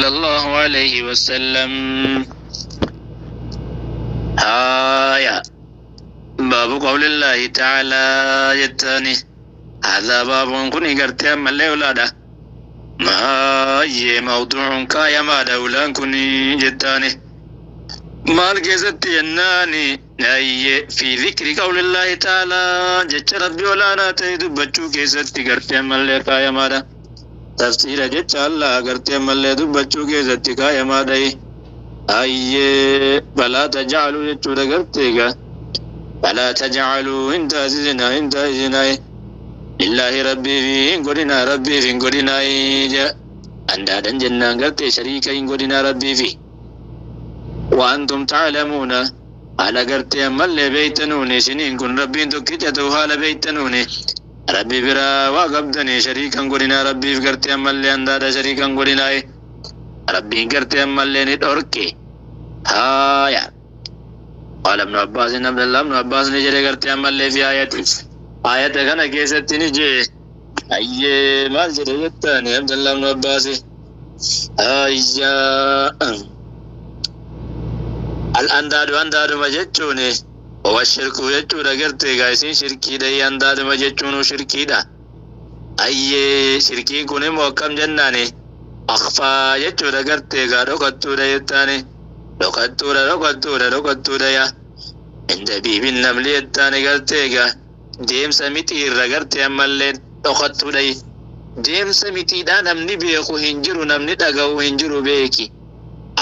الله عليه وسلم. آية باب قول الله تعالى يتاني هذا باب كن قرتي أما اللي ولاده ما هي موضوع كايا ما دولان كن جتاني maal keessatti jennaani ayye fi dhikri qawlillaahi ta'aalaa jecha rabbi olaanaa ta'e dubbachuu keessatti gartee ammallee kaayamaadha. Tafsiira jecha Allah gartee ammallee dubbachuu keessatti kaayamaadha. Ayyee falaa tajcaluu jechuudha gartee egaa falaa tajcaluu hin taasisinaa hin taasisinaa lillaahi rabbiif hin godhinaa rabbiif hin godhinaa jedha. Andaadan jennaan gartee shariika hin godhinaa rabbiifi. وأنتم تعلمون haala gartee ammallee beeytanuuni isiniin kun rabbiin tokkicha ta'u haala beeytanuuni rabbi biraa waa qabdanii shariikan godhinaa rabbiif gartee ammallee andaada shariikan godhinaa rabbiin gartee ammallee ni dhorke. Haaya قال ابن عباس عبد الله بن عباس ni jedhe gartee ammallee fi ayati ayata kana keessatti ni jee ayyee maal jedhe jettaani Abdullah ibn Abbaas ayyaa al-andaadu andaaduma jechuun wa shirku jechuudha gartee egaa isin shirkiidha andaaduma jechuun shirkiidha. Ayyee shirkiin kun immoo akkam jennaani akfaa jechuudha gartee egaa dhokattuudha jettaani dhokattuudha dhokattuudha dhokattuudha yaa inda biibin namli jettaani gartee egaa deemsa mitiirra gartee ammallee dhokattuudha deemsa mitiidhaa namni beeku hin jiru namni dhaga'u hin jiru beeki.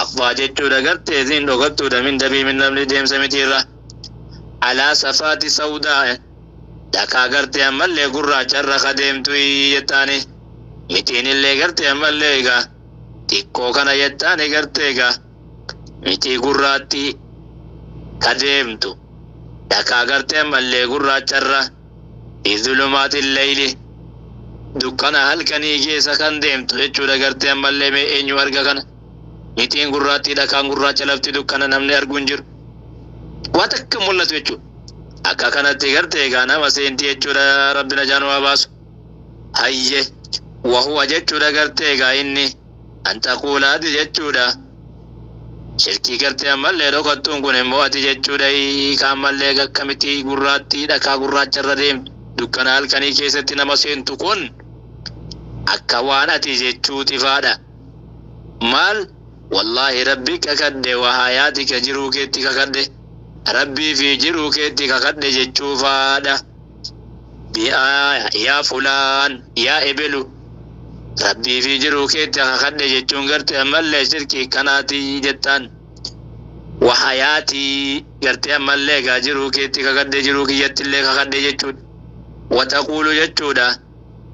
Akfaa jechuudha gartee isiin dhokattuudha min dabiibin namli deemsa mitiirra alaa safaati sawdaa dhakaa gartee ammallee gurraacharra ka deemtu jettaani mitiin illee gartee ammallee egaa xiqqoo kana jettaani gartee egaa mitii gurraattii ka deemtu dhakaa gartee ammallee gurraacharra fi zulumaati leyli dukkana halkanii keessa kan deemtu jechuudha gartee ammallee mee eenyu arga kana mitiin gurraattii dhakaan gurraacha lafti dukkana namni argu hin jiru waa takka mul'atu jechuudha. Akka kanatti gartee egaa nama seenti jechuudha rabbi najaan waa baasu. Hayye wahuwa jechuudha gartee egaa inni an taquula ati jechuudha. Shirkii gartee ammallee dhokattuun kun immoo ati jechuudha ka ammallee akkamitti gurraattii dhakaa gurraacha irra deemtu dukkana halkanii keessatti nama seentu kun akka waan ati jechuuti faadha. Maal wallaahi rabbi kakadhe wa hayaatika jiruu keetti kakadhe rabbii fi jiruu keetti kakadhe jechuu faadha. Yaa fulaan yaa ebelu rabbii fi jiruu keetti kakadhe jechuun gartee ammallee shirkii kanaati jettaan. Wa hayaatii gartee ammallee egaa jiruu keetti kakadhe jiruu kiyyatti illee kakadhe jechuudha. Wataquulu jechuudha.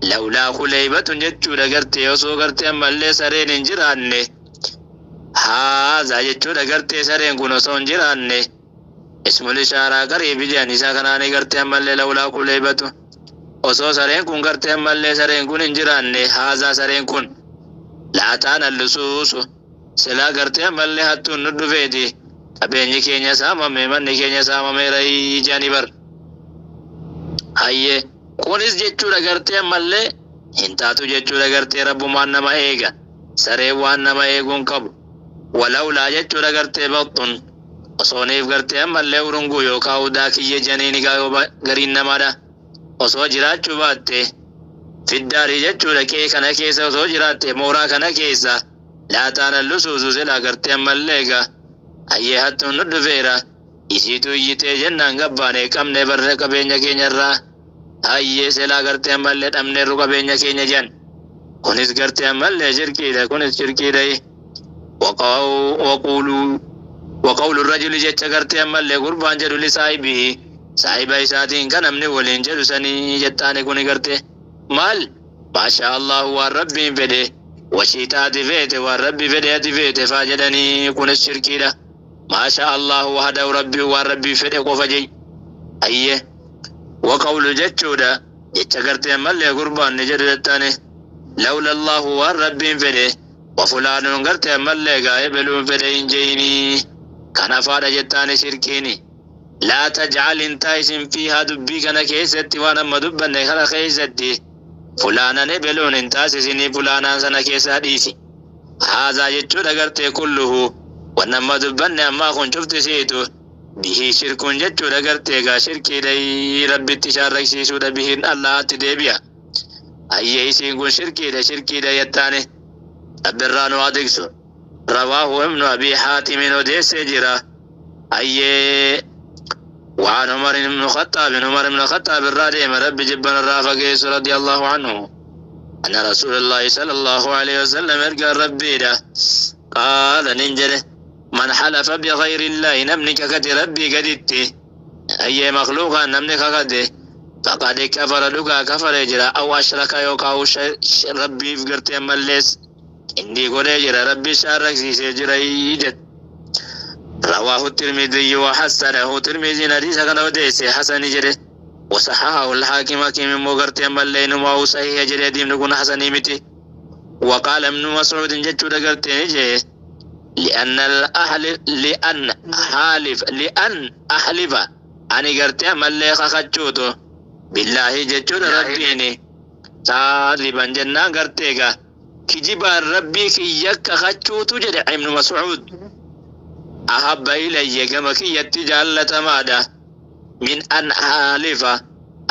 Lawlaa kuleybatun jechuudha gartee osoo gartee ammallee sareen hin jiraanne. Haazaa jechuudha gartee sareen kun osoo hin jiraanne. Ismul ishaaraa qariibi jedhan isaa kanaanii gartee ammallee lawlaa kuleybatu. Osoo sareen kun gartee ammallee sareen kun hin jiraanne haazaa sareen kun. Laataan allusuusu silaa gartee ammallee hattuun nu dhufeeti. Qabeenyi keenya saamame manni keenya saamameera jedhanii bar. Hayyee kunis jechuudha gartee ammallee hin taatu jechuudha gartee rabbumaan nama eega. Sareen waan nama eeguun qabu. Walawlaa jechuudha gartee baxxun osooniif gartee ammallee urunguu yookaan udaa kiyya jedhanii gariin namaadha. Osoo jiraachuu baatte fiddaarii jechuudha qe'ee kana keessa osoo jiraatte mooraa kana keessa laataan allusuusu silaa gartee ammallee egaa hayyee hattuun nu dhufeera isiitu iyyitee jennaan gabbaane qabne barre qabeenya keenyarraa hayyee silaa gartee ammallee dhabneerru qabeenya keenya jedhan kunis gartee ammallee shirkiidha kunis shirkiidha. Waquuluu waqawlu rajuli jecha gartee ammallee gurbaan jedhu lisaahibihi saahiba isaatiin kan namni waliin jedhu sanii jettaani kuni gartee maal maashaa Allahu waan rabbiin fedhe washiita ati feete waan rabbi fedhe ati feete faa jedhanii kunis shirkiidha. Maashaa Allahu wahdahu rabbii waan rabbii fedhe qofa jey. Ayye waqawlu jechuudha jecha gartee ammallee gurbaan ni jedhu jettaani lawla Allahu waan rabbiin fedhe wa fulaanuun gartee ammallee gaa ebeluun fedhe hin jeyinii kana faadha jettaani shirkiini. Laa tajcal hin taa'isin fiihaa dubbii kana keessatti waan amma dubbanne kana keessatti fulaanan ebeluun hin taasisinii fulaanaan sana keessaa dhiisi. Haazaa jechuudha gartee kulluhu wanni amma dubbanne ammaa kun cufti isiitu bihii shirkuun jechuudha gartee egaa shirkiidha Rabbitti shaarraksiisuudha bihiin Allaahatti deebi'a. Hayyee isiin kun shirkiidha shirkiidha jettaani Rabbirraa nu haa tiksu. Rawaahu ibnu Abii Haatimin odeessee jira. Hayyee وعن عمر بن الخطاب عمر بن الخطاب الرادي ربي جبنا الرافقيس رضي الله عنه أن رسول الله صلى الله عليه وسلم ارقى ربي ده قال ننجله من حلف بغير الله نمنك كد ربي قدتي أي مخلوقا نمنك كده فقد كفر لقا كفر جرا أو أشرك يوكا ربي فقرت ملس إني قول جرا ربي شارك سيجرا يجد رواه الترمذي وحسنه ترمذي حديث كان وديس حسن جري وصححه الحاكم كيم مغرت ملين ما صحيح جري ديم نكون حسن متي وقال ابن مسعود جتشو دغرت جي لأن الأهل لأن حالف لأن أحلف أني غرت ملي خخچوتو بالله جتشو ربيني طالبا جنان غرتيغا كجبا ربي كي يك خچوتو جد ابن مسعود أحب إلي كما كي يتجالة مادا من أن أحلف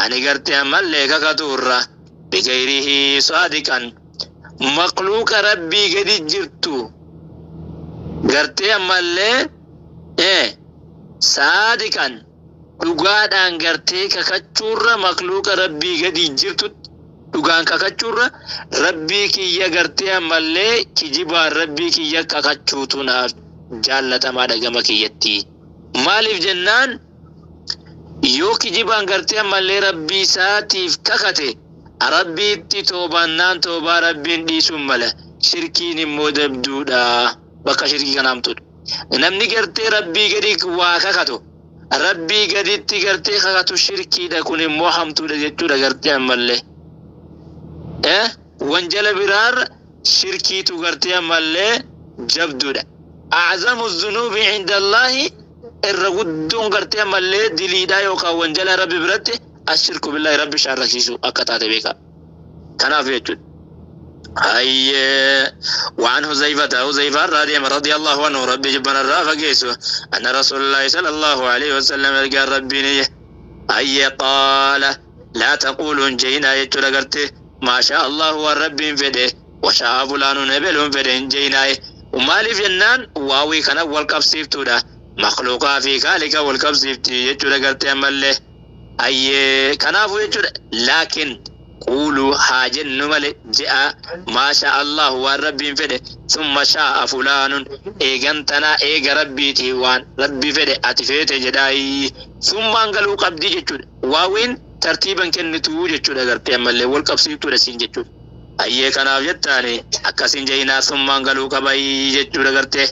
أني غرت ملي خخطورة بغيره صادقا مخلوق ربي قد جرتو gartee ammallee saadiqan dhugaadhaan gartee kakachuurra makluuqa rabbii gadi jirtu dhugaan kakachuurra rabbii kiyya gartee ammallee kijibaan rabbii kiyya kakachuutu naaf jaallatamaadha gama kiyyatti. Maaliif jennaan yoo kijibaan gartee ammallee rabbii isaatiif kakate rabbiitti toobannaan toobaa rabbiin dhiisuun mala shirkiin immoo dabduudha. Bakka shirkii kana hamtuudha. Namni gartee rabbii gadi waa kakatu rabbii gaditti gartee kakatu shirkiidha kun immoo hamtuudha jechuudha gartee ammallee. Wanjala biraarra shirkiitu gartee ammallee jabduudha. Acazamu zunuubi cinda Allaahi irra guddoon gartee ammallee diliidhaa yookaan wanjala rabbi biratti ashirku billaahi rabbi shaarraksiisu akka taate beekaa. Kanaaf jechuudha. أي وعن حذيفة حذيفة رضي الله عنه ربي جبنا الرافقيس أن رسول الله صلى الله عليه وسلم قال ربي أي قال لا تقولوا جينا يتلقرت ما شاء الله والرب فده وشاء فلان نبل فده جينا ومالي فنان واوي كان والقبسيفتو ده مخلوقا في كالك والقبسيفتي يتلقرت أمله أي كنافو يتلق لكن قولوا حاجة نمال جاء ما شاء الله والرب فده ثم شاء فلان إيغنتنا إيغ ربي تيوان ربي فده أتفيت جداي ثم أنقلوا قبدي جتشود واوين ترتيبا كنتو جتشود أغرتي أمالي والقبسيتو رسين جتشود أيه كان أبجتاني أكسين جينا ثم أنقلوا قبي جتشود أغرتي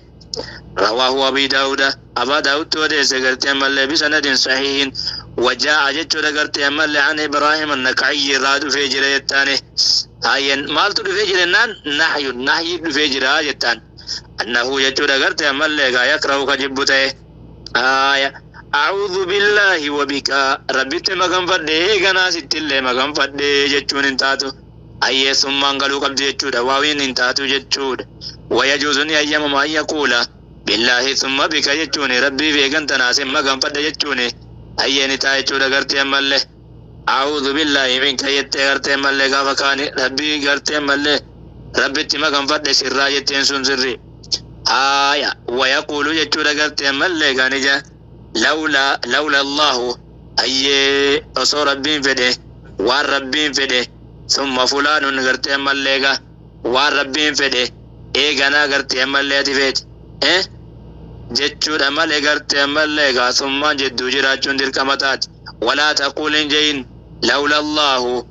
رواه أبي داود أبا داود توديس أغرتي أمالي بسند صحيح وجاء جتشو دغرتي أمالي عن إبراهيم النكعي راد في جريتاني هاين مالتو في جرينان نحي نحي في جريتان أنه جتشو دغرتي أمالي يكره كجبته آية أعوذ بالله وبك ربي مغم فدي غنا ستي مغم فدي جتشون انتاتو أي ثم انقلوا قبل جتشو واوين انتاتو جتشو ويجوز أن أيام ما يقول بالله ثم بك جتشوني ربي في غنتنا سم مغم فدي جتشوني أيني تايتو دغرتي أمالي أعوذ بالله منك يتي غرتي أمالي غافكاني ربي غرتي أمالي ربي تما غنفد سرا يتين سن سري آية ويقول يتو دغرتي أمالي غانجا لولا لولا الله أي أصو ربي فده وان ربي فده ثم فلان غرتي أمالي وان ربي فده إيه غنا غرتي أمالي تفيت إيه jechuudha malee gartee ammallee gaasummaan jidduu jiraachuun dirqama taati. Walaa taquul hin jehin lawla Allaahu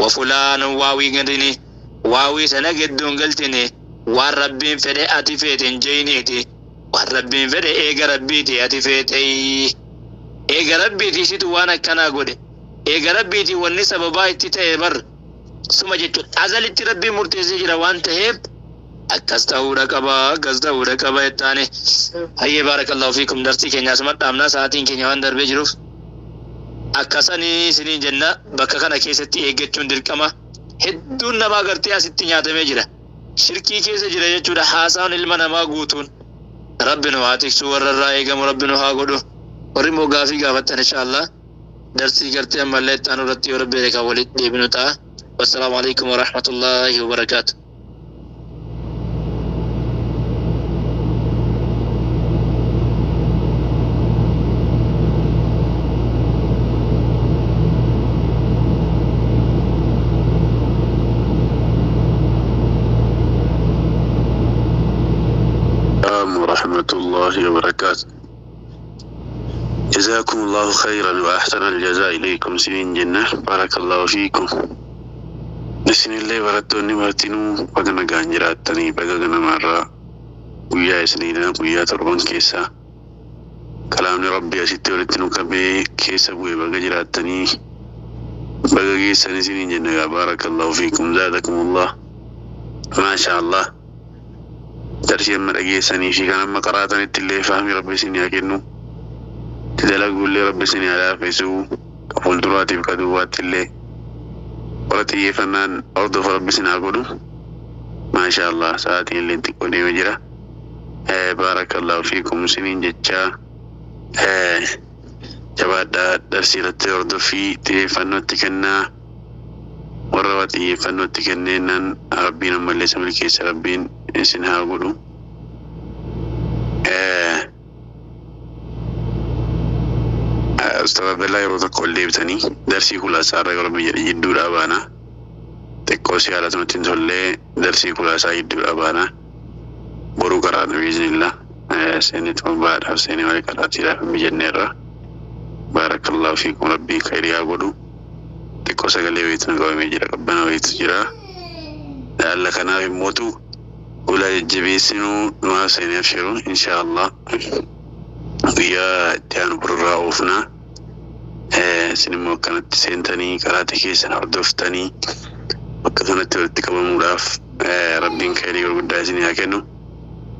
wa fulaanun waawii gadini waawii sana gidduun galtini waan rabbiin fedhe ati feete hin jehiniiti. Waan rabbiin fedhe eega rabbiiti ati feete. Eega rabbiiti situ waan akkanaa godhe. Eega rabbiiti wanni sababaa itti ta'e bar suma jechuudha. Azalitti rabbiin murteessee jira waan ta'eef akkas ta'uudha qaba akkas ta'uudha qaba jettaani. Hayyee baarakallahu fiikum darsii keenya asuma dhaabnaa sa'aatiin keenya waan darbee jiruuf akkasanii isiniin jenna bakka kana keessatti eeggachuun dirqama hedduun namaa gartee asitti nyaatamee jira. Shirkii keessa jira jechuudha haasaan ilma namaa guutuun. Rabbi nu haa tiksu warra irraa eegamu Rabbi nu haa godhu. Warri immoo gaafii gaafattan insha Allah darsii gartee ammallee itti aanu irratti yoo Rabbi jedhe kan walitti deebinu ta'a. Wassalaamu alaikum warahmatullaahi wabarakaatu. السلام ورحمة الله وبركاته. جزاكم الله خيرا وأحسن الجزاء إليكم سنين جنة، بارك الله فيكم. Isinillee barattoonni martinuu baga nagaan jiraattanii, baga ganamarraa guyyaa isiniidha, guyyaa torban keessaa kalaamni Rabbii asitti walitti nu qabee keessa bu'e, baga jiraattanii, baga geessan isiniin jenna gaa. بارك الله فيكم، زادكم الله، ما شاء الله. Darsii amma dhageessanii fi kan amma qaraatanitti illee fahmi Rabbi isinii haa kennu, itti dalaguullee Rabbi isinii haa laaffisu, ka fuulduraatiif ka duubaatti illee warra xiyyeeffannaan hordofa Rabbi isin haa godhu. Maasha Allah, sa'aatiin illee xiqqoo deeme jira. بارك الله فيكم isiniin jechaa, jabaadhaa, darsii irratti hordoffii xiyyeeffannootti kennaa. Warra waa xiyyeeffannootti kenneenaan Rabbiin ammallee isa milkeessa Rabbiin isin haa godhu. Ustaz Abdallaa, yeroo tokko ol deebitanii darsii kulaasaa irra yeroo biyya jidduudhaa baana. Xiqqoo si haala nutti hin tollee darsii kulaasaa jidduudhaa baana. Boruu qaraana بإذن الله. Seenii baadhaaf seenii malee qaraatiidhaaf hin mijanneerra. بارك الله فيكم, Rabbiin khayrii haa godhu. Xiqqoo sagalee wayiitu nu qabamee jira, qabbana wayiitu jira. Laalla kanaaf immootu ulaa jajjabeessinuu numaa seenee abshiru insha Allah. Guyyaa itti aanu borurraa oofnaa. Isin immoo akkanatti seentanii qaraatii keessan hordoftanii bakka kanatti walitti qabamuudhaaf Rabbiin khayrii gurguddaa isinii haa kennu.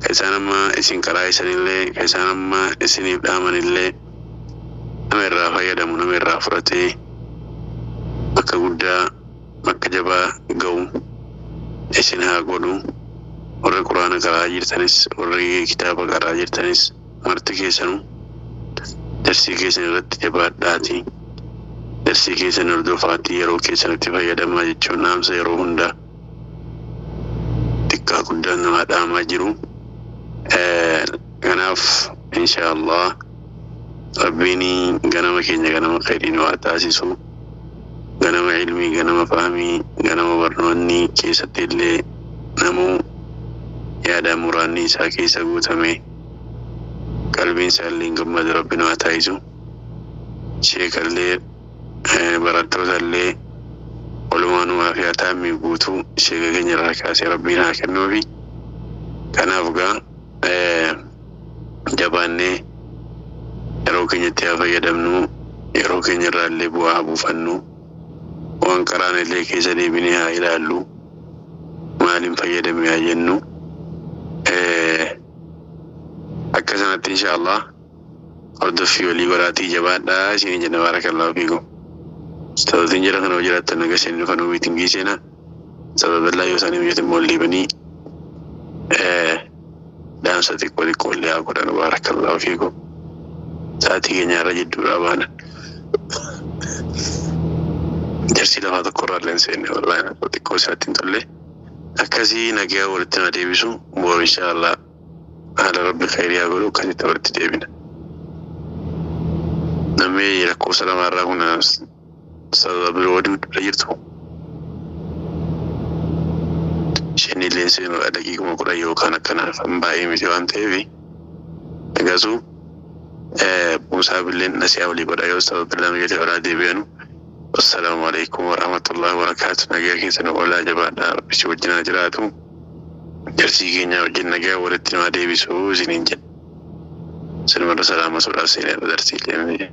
Ka isaan amma isin karaa isanillee, ka isaan amma isiniif dhaamanillee nama irraa fayyadamu, nama irraa fudhatee bakka guddaa, bakka jabaa ga'u isin haa godhu. Warri Quraana qaraa jirtanis, warri kitaaba qaraa jirtanis, marti keessanuu darsii keessan irratti jabaadhaati. Darsii keessan hordofaatii yeroo keessanitti fayyadamaa jechuun dhaamsa yeroo hundaa xiqqaa guddaan namaa dhaamaa jiru. Kanaaf insha Allah Rabbiin ganama keenya ganama khayrii nu haa taasisu. Ganama ilmii, ganama fahmii, ganama barnoonni keessatti illee namuu yaada muraanni isaa keessa guutame, qalbiin isaa illee gammadu Rabbi nu haa taasisu. Sheekallee, barattoota illee walumaanuu aafiyaa taammii guutuu sheeka keenya irraa kaasee Rabbiin haa kennuufi. Kanaaf gaa jabaannee yeroo keenyatti haa fayyadamnu, yeroo keenya irraa illee bu'aa haa buufannu, waan qaraan illee keessa deebinee haa ilaallu, maaliin fayyadame haa jennu. Akka sanatti insha Allah hordoffii walii godhaatii jabaadhaa isinii jenna. بارك الله فيكم. Ustaazotiin jira kana jiraattan naga isin dhufan miitingii seenaa sababallaa yoo isaanii hojjetan immoo deebanii dhaamsa xiqqoo xiqqoo illee haa godhan. بارك الله فيكم. Sa'aatii keenya irra jidduudhaa baana. Jarsii lafaa tokko irraa illee hin seenne, wallaahi xiqqoo isaatti hin tolle. Akkasii nagaa walitti na deebisu boru insha Allah, haala Rabbi khayrii haa godhu, akkasitti walitti deebina. Namni lakkoofsa lamaarraa kun sababa biroo dura jirtu. Isheen illee seenuudha daqiiquma 10 yookaan akkanaaf baay'ee miti waan ta'eef egasuu buusaa billeen nasiyaa walii godha yoo sababa lama jedhe olaa deebi'anu. والسلام عليكم ورحمة الله وبركاته. Nagaa keessa nu oolaa, jabaadhaa, Rabbi si wajjin haa jiraatu. Jarsii keenya wajjin nagaa walitti nu haa deebisu isiniin jedha. Sinumarra salaama sodaaf seenee darsii keenya.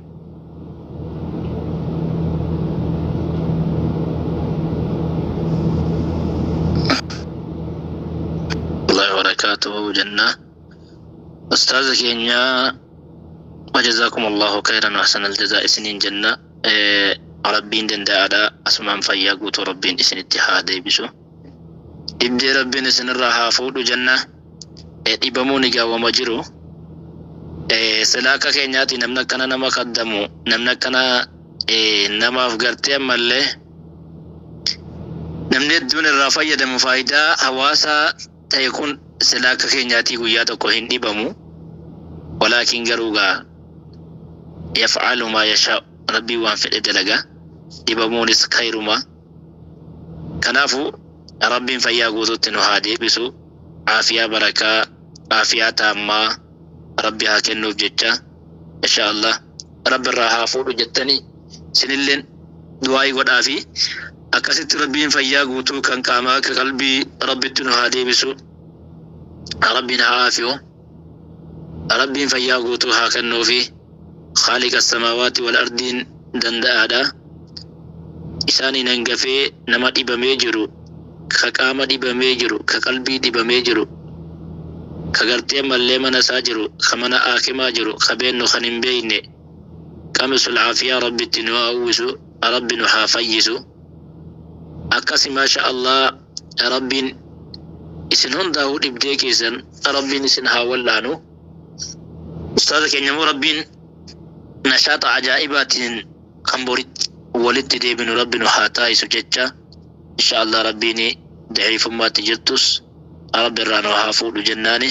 الله وبركاته jenna. Ustaaza keenya, وجزاكم الله خيرا وأحسن الجزاء isiniin jenna. Rabbiin danda'aadha. Asumaan fayyaa guutuu Rabbiin isinitti haa deebisu. Dhibdee Rabbiin isinirraa haa fuudhu jenna. Dhibamuun egaa wama jiru. Sila akka keenyaati namni akkana nama kaddamu, namni akkana namaaf gartee ammallee namni hedduun irraa fayyadamu faayidaa hawaasaa ta'e kun sila akka keenyaatii guyyaa tokko hin dhibamu. Walaakin garuu gaa yaf'alu maa yashaa'u, Rabbiin waan fedhe dalaga. Dhibamuunis khayruma. Kanaafu Rabbiin fayyaa guutuutti nu haa deebisu. Aafiyaa barakaa, aafiyaa taammaa Rabbi haa kennuuf jecha insha Allah Rabbi irraa haa fuudhu jettanii isinilleen du'aa'ii godhaafi. Akkasitti Rabbiin fayyaa guutuu kan qaamaa akka qalbii Rabbitti nu haa deebisu. Rabbiin haa aafiyu. Rabbiin fayyaa guutuu haa kennuufi. Khaaliqa samaawaati wal ardiin danda'aadha. Isaaniin hangafee nama dhibamee jiru, ka qaama dhibamee jiru, ka qalbii dhibamee jiru, ka gartee ammallee mana isaa jiru, ka mana aakimaa jiru, ka beennu kan hin beekne, qamisul aafiyaa Rabbitti nu haa uwwisu, Rabbi nu haa fayyisu. Akkasi maasha Allah, Rabbiin isin hundaa'uu dhibdee keessan Rabbiin isin haa wallaanu. Ustaaza keenya immoo Rabbiin nashaata ajaa'ibaatiin kan boritti walitti deebinu Rabbi nu haa taa'isu jecha insha Allah Rabbiin daciifummaatti jirtus Rabbi irraa nu haa fuudhu jennaani.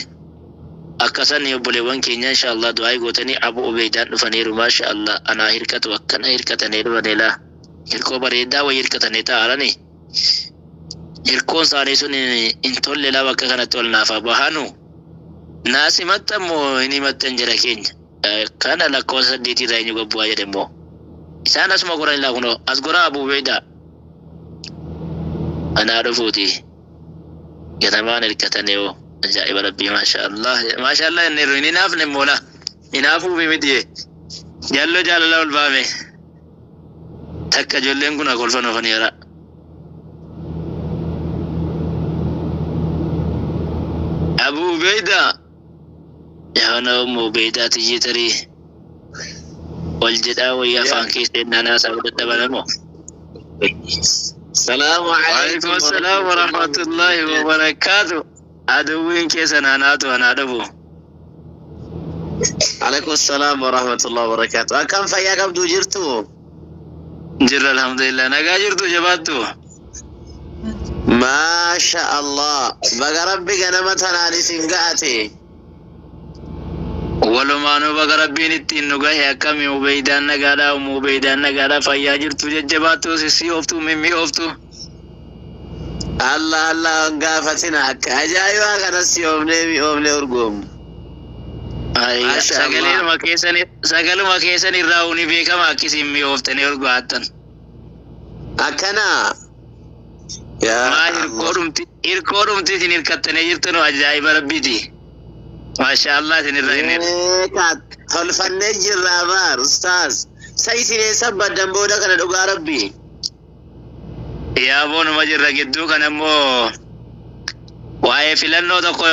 Akkasani obboleewwan keenya insha Allah du'aa'ii gootanii. Abu Ubeydaan dhufaniiru, maasha Allah. Anaa hirkatu akkana hirkatanii dhufanii laa hirkoo bareedaa wayii hirkatanii taa'arani. Hirkoon isaanii sun hin tolle laa, bakka kanatti ol naafaa bahanu naa simattan moo hin himattan jara keenya? Kana lakkoofsa 8 irraa eenyu gabbu'aa jedhe immoo isaan asuma goran laa, kunoo as goraa. Abu Ubeydaa anaa dhufuuti. Ganamaan hirkatanii hoo, ajaa'iba Rabbii, maasha Allah, maasha Allah. Inni hin hinaafne immoo laa hinaafuufi miti, jalloo jaalala ol baame takka ijoolleen kun akolfan oofanii jira. Abu Ubeydaa yaana Ummu Ubeydaa tiyyee tarii ol jedhaa wayii afaan keessa ennaan haasaa dadhabanamoo. السلام عليكم. وعليكم السلام ورحمة الله وبركاته. Aduwwiin keessan anaatu anaa dhufu. عليكم السلام ورحمة الله وبركاته. Akkam, fayyaa qabdu, jirtu? Jirra, alhamdulillah. Nagaa jirtu, jabaattu? ما شاء الله. Baga Rabbi ganama tanaan isin ga'ate. Walumaanuu baga Rabbiin ittiin nu gahe. Akkami Ubeydaan, nagaadhaa? Ummu Ubeydaan nagaadhaa? Fayyaa jirtu, jajjabaattu, sissii ooftu, mimmii ooftu? Allah Allah gaafatina, akka ajaa'ibaa kanas yoomnee mi'oomnee urgoomnu. Ayya. ما شاء الله. Sagaluma keessan irraa ni beekama akkisiin mi'ooftanii urgaattan. Akkana. Yaa Maa Allah. Hirkoo dhumti isin hirkattanii jirtanu ajaa'iba Rabbiiti. Maasha Allah, isin irraa hin Eegaa tolfannee jirra baar ustaaz. Sa isin eessa baddan booda kana, dhugaa Rabbi? Yaa boonuma jirra. Gidduu kana immoo waa'ee filannoo tokko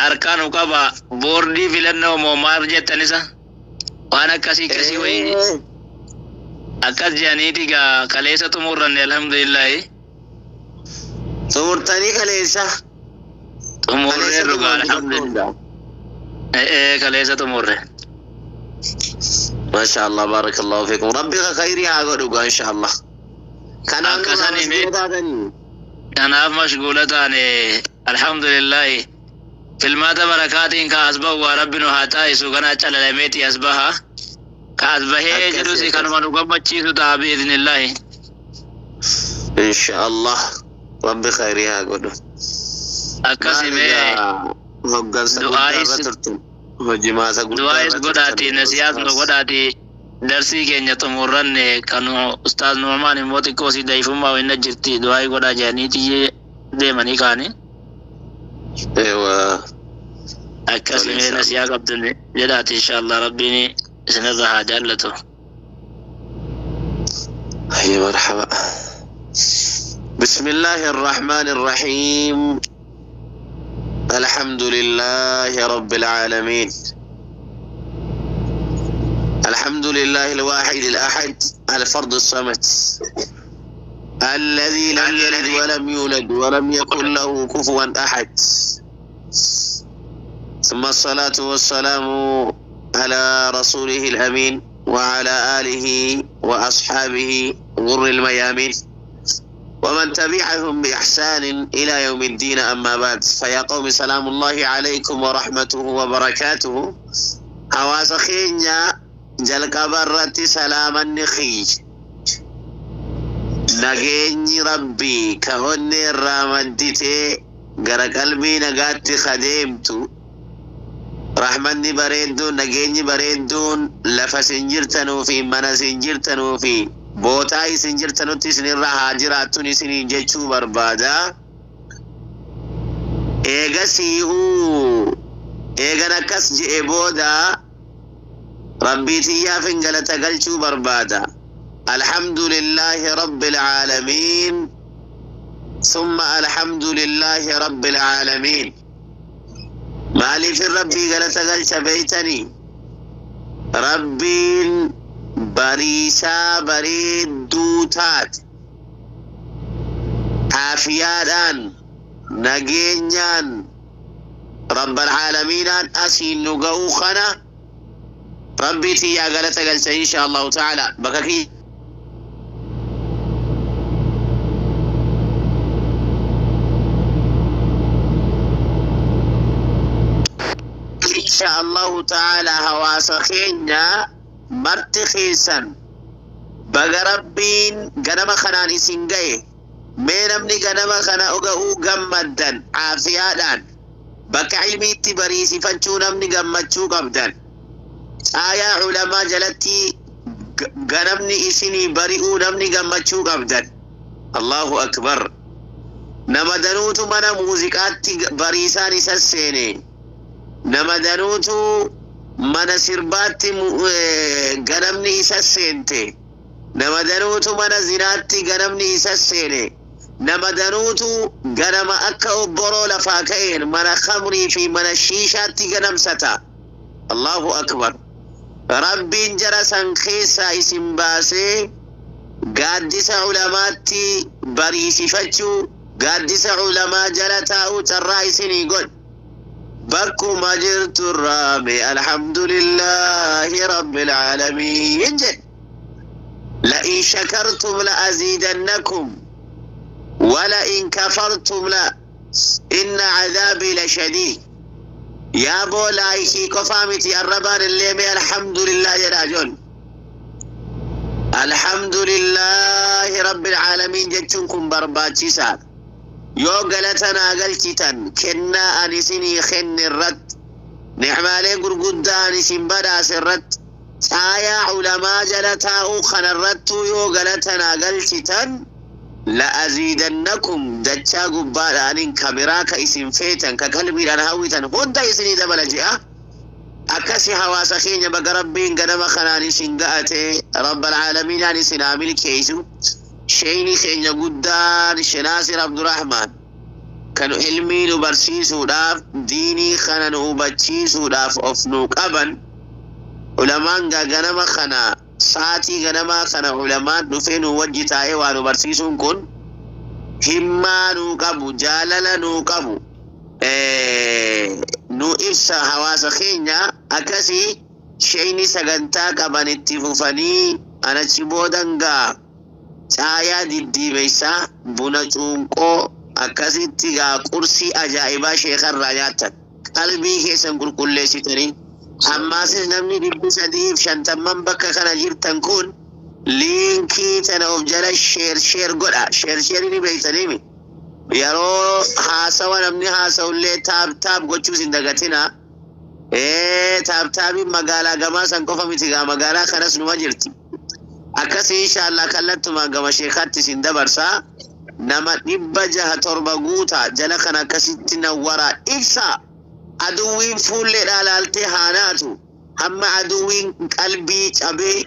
harkaa nu qaba. Boordii filannoo moo maal jettan isa? Waan akkasii akkasii wayii akkas jedhaniiti gaa kaleessa xumurranne, alhamdulillahi. Xumurtanii kaleessa? Xumurree dhugaa, alhamdulillah. Ee, kaleessa xumurre. ما شاء الله، بارك الله فيكم. ربي خيري haa godhu إن شاء الله. Kanaaf Akka sanii nurraa taatanii. Kanaaf mashguula taane, alhamdulillahi. Filmaata barakaatiin ka as bahu waa Rabbi nu haa taa'isu. Kana calalameeti as baha. Ka as bahee jedhus kanuma nu gammachiisu ta'a bi'iznillaahi. إن شاء الله ربي خيري haa godhu. Akkasi mee Hoggansa guddaa irra turtu. Hojimaata guddaa du'aa'is irra godhaati turtan. Nasiyaas nu godhaati, darsii keenya xumurranne. Kan ustaaz Nu'maan immoo xiqqoo si dayfummaa wayna jirti, du'aa'ii godhaa jedhaniiti deemanii kaani. Ewa. Akkasi Tole, mee inshallah. nasiyaa qabdun jedhaati, inshallah Rabbiin isinirra haa jaallatu. هيا مرحبا. بسم الله الرحمن الرحيم. الحمد لله رب العالمين. الحمد لله الواحد الأحد الفرد الصمد. الذي لم يلد ولم يولد ولم يكن له كفوا أحد. ثم الصلاة والسلام على رسوله الأمين وعلى آله وأصحابه غر الميامين ومن تبعهم بإحسان إلى يوم الدين. أما بعد، فيا قوم، سلام الله عليكم ورحمته وبركاته. Hawaasa keenya، jalqaba irratti salaamanni kiyya nageenyi Rabbii ka onnee irraa madditee gara qalbii nagaatti kadeemtu, rahmanni bareedduun, nageenyi bareedduun lafa isin jirtanuu fi mana isin jirtanuu fi bootaa isin jirtanutti isinirra haa jiraattun isiniin jechuu barbaada. Eegasiihuu eegan akkas je'e booda Rabbii tiyyaaf hin galata galchuu barbaada. الحمد لله رب العالمين، ثم الحمد لله رب العالمين. Maaliif Rabbii galata galcha beeytanii? Rabbiin bariisaa bareedduu taate aafiyaadhaan, nageenyaan, rabbal caalamiinaan asiin nu ga'uu kana Rabbii tiyyaa galata galcha. Insha Allahu ta'ala bakka kiyya insha Allahu ta'ala. Hawaasa keenya marti keessan baga Rabbiin ganama kanaan isin ga'e. Mee namni ganama kana ga'uu gammaddan, aafiyaadhaan bakka ilmiitti bariisifachuu namni gammachuu qabdan, caayaa culamaa jalatti ganamni isinii bari'uu namni gammachuu qabdan, Allahu akbar! Nama danuutu mana muuziqaatti bariisaan isa seene, nama danuutu mana sirbaatti ganamni isa seente, nama danuutu mana zinaatti ganamni isa seene, nama danuutu ganama akka obboroo lafaa ka'een mana khamrii fi mana shiishaatti ganamsata. Allahu akbar! Rabbiin jara san keessaa isin baasee gaaddisa culamaatti bariisifachuu, gaaddisa culamaa jala taa'uu carraa isinii godhe. Bakkuma jirturraa mee alhamdulillaahi rabbil aalamiin jedhe. لئن شكرتم لأزيدنكم ولئن كفرتم لا إن عذابي لشديد. Yaa boo، like qofaa miti، arrabaan illee mee alhamdulillah jedhaa joon. Alhamdulillahi rabbil aalamiin jechuun kun barbaachisaadha. Yoo galata naa galchitan kennaa ani isinii kenne irratti, nicmaalee gurguddaa ani isin badhaase irratti, caayaa culamaa jala taa'uu kanarrattuu yoo galata naa galchitan، la'aziidannakum dachaa gubbaadhaanin kabiraa ka isin feetan, ka qalbiidhaan hawwitan hunda isinii dabala je'a. Akkasi hawaasa keenya, baga Rabbiin ganama kanaan isin ga'ate. Rabbal caalamiinaan isin haa milkeeysu. Sheeyni keenya guddaan Shenaasir Abdurrahmaan kan ilmii nu barsiisuudhaaf, diinii kana nu hubachiisuudhaaf of nu qaban, ulamaan gaa ganama kana, sa'aatii ganamaa kana ulamaan dhufee nu wajji taa'ee waa nu barsiisuun kun himmaa nuu qabu, jaalala nuu qabu nu ibsa. Hawaasa keenya, akkasii sheeyni sagantaa qaban itti fufanii anachi boodan gaa caayaa diddiimeysaa, buna cuunqoo akkasitti gaa qursii ajaa'ibaa sheekarraa nyaattan, qalbii keessan qulqulleessitanii. Ammaasis namni 350n bakka kana jirtan kun liinkii tana of jala share share godha. Share share ni beektaniimi. Yeroo haasawa namni haasa'ullee tap tap gochuus hin dagatina. Tap tapiin magaalaa gamaa san qofa miti gaa, magaalaa kanas numa jirti. Akkasii inshaallah kallattumaan gama sheekaatti isin dabarsaa. Nama 607 guutaa jala kana akkasitti nawwaraa ibsa. Aduwwiin fuulleedhaa laaltee haa naatu. Hamma aduwwiin qalbii cabee,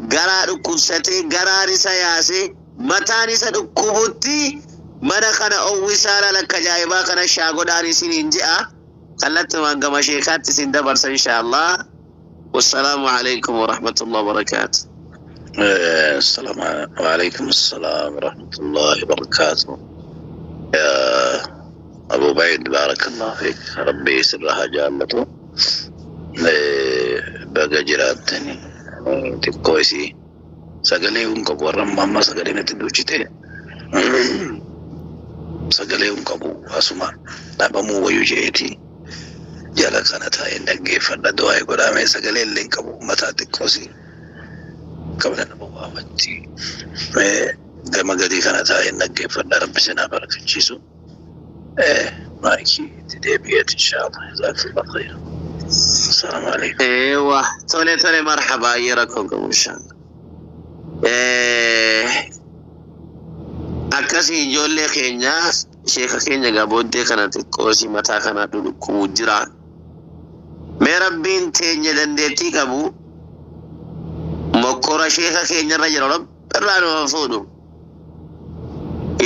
garaa dhukkubsatee, garaan isa yaasee, mataan isa dhukkubutti mana kana owwisaa laal akka ajaa'ibaa kana shaagodhaan isiniin je'a. Kallattumaan gama sheekaatti isin dabarsa inshaallah. Wassalaamu alaikum warahmatullahi wabarakaatu. السلام وعليكم السلام ورحمة الله وبركاته. يا أبو بعيد، بارك الله فيك، ربي سرها جالته baga jiraattani. Xiqqoo isii sagalee kun qabu, warra amma sagalee natti duuchite, sagalee kun qabu asuma dhabamuu wayyuu jeeti jala kana taa'een dhaggeeffadha. Du'aa godhame, sagalee illee hin qabu. Mataa xiqqoo isii qabna nama waamatti gama gadii kana taa'een dhaggeeffadha. Rabbi sinaa barakachiisu. Maayikii itti deebi'eet inshaallah. Jazakallah khayr. السلام عليكم. Eewa, tole tole, marhaba, ayyee, rakkoo qabu inshallah. Akkasii ijoollee keenya, sheeka keenya gaa booddee kana xiqqoo mataa kana dhudhukkubuu jira. Mee rabbiin teenya dandeettii qabu mokkora sheeka keenyarra jira rabbi irraa nu haa fuudhu.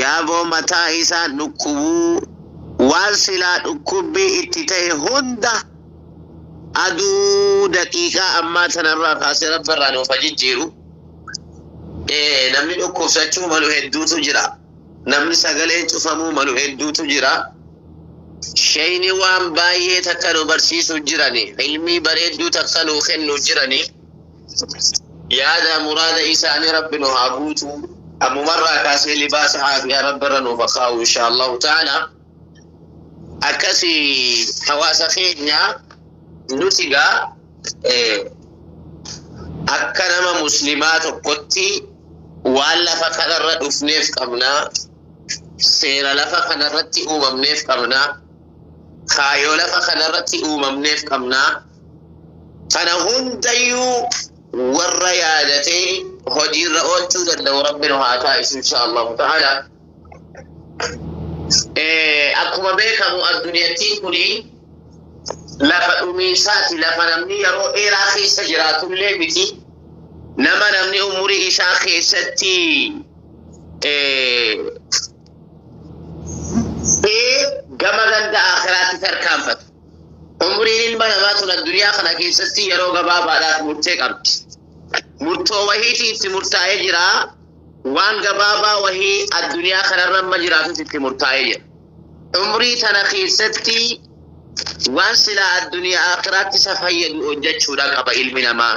Yaaboo mataa isaa dhukkubuu, waan silaa dhukkubbii itti ta'e hunda aduu daqiiqaa ammaa tanarraa kaasee rabbi irraa nuuf haa jijjiiru. Namni dhukkubsachuu malu hedduutu jira. Namni sagaleen cufamuu malu hedduutu jira. Shayni waan baay'ee takka nu barsiisuu jirani. Ilmii bareedduu takka nu kennu jirani. Yaada muraada isaanii rabbi nu haa guutu. Ammumarraa kaasee libaasa aafiyaa rabbi irra nuuf haa kaa'u insha Allahu ta'ala. Akkasii hawaasa keenya, nuti gaa akka nama muslimaa tokkotti waan lafa kanarra dhufneef qabnaa, seera lafa kanarratti uumamneef qabnaa, kaayoo lafa kanarratti uumamneef qabnaa. Kana hundayyuu warra yaadatee hojiirra oolchuu danda'u rabbi nu haa taasisu insha Allahu ta'ala. Akkuma beekamu adduniyattiin kuni lafa dhumiinsaati, lafa namni yeroo dheeraa keessa jiraatullee miti. Nama namni umurii isaa keessatti gama ganda akhiraatti tarkaanfatu. Umuriin ilma namaa tun addunyaa kana keessatti yeroo gabaabaadhaaf murtee qabdi. Murtoo wahiitii itti murtaa'ee jira. Waan gabaabaa wahii addunyaa kanarra amma jiraatus itti murtaa'ee jira. Umrii tana keessatti waan silaa addunyaa akhiraatti isa fayyadu hojjechuudha qaba ilmi namaa.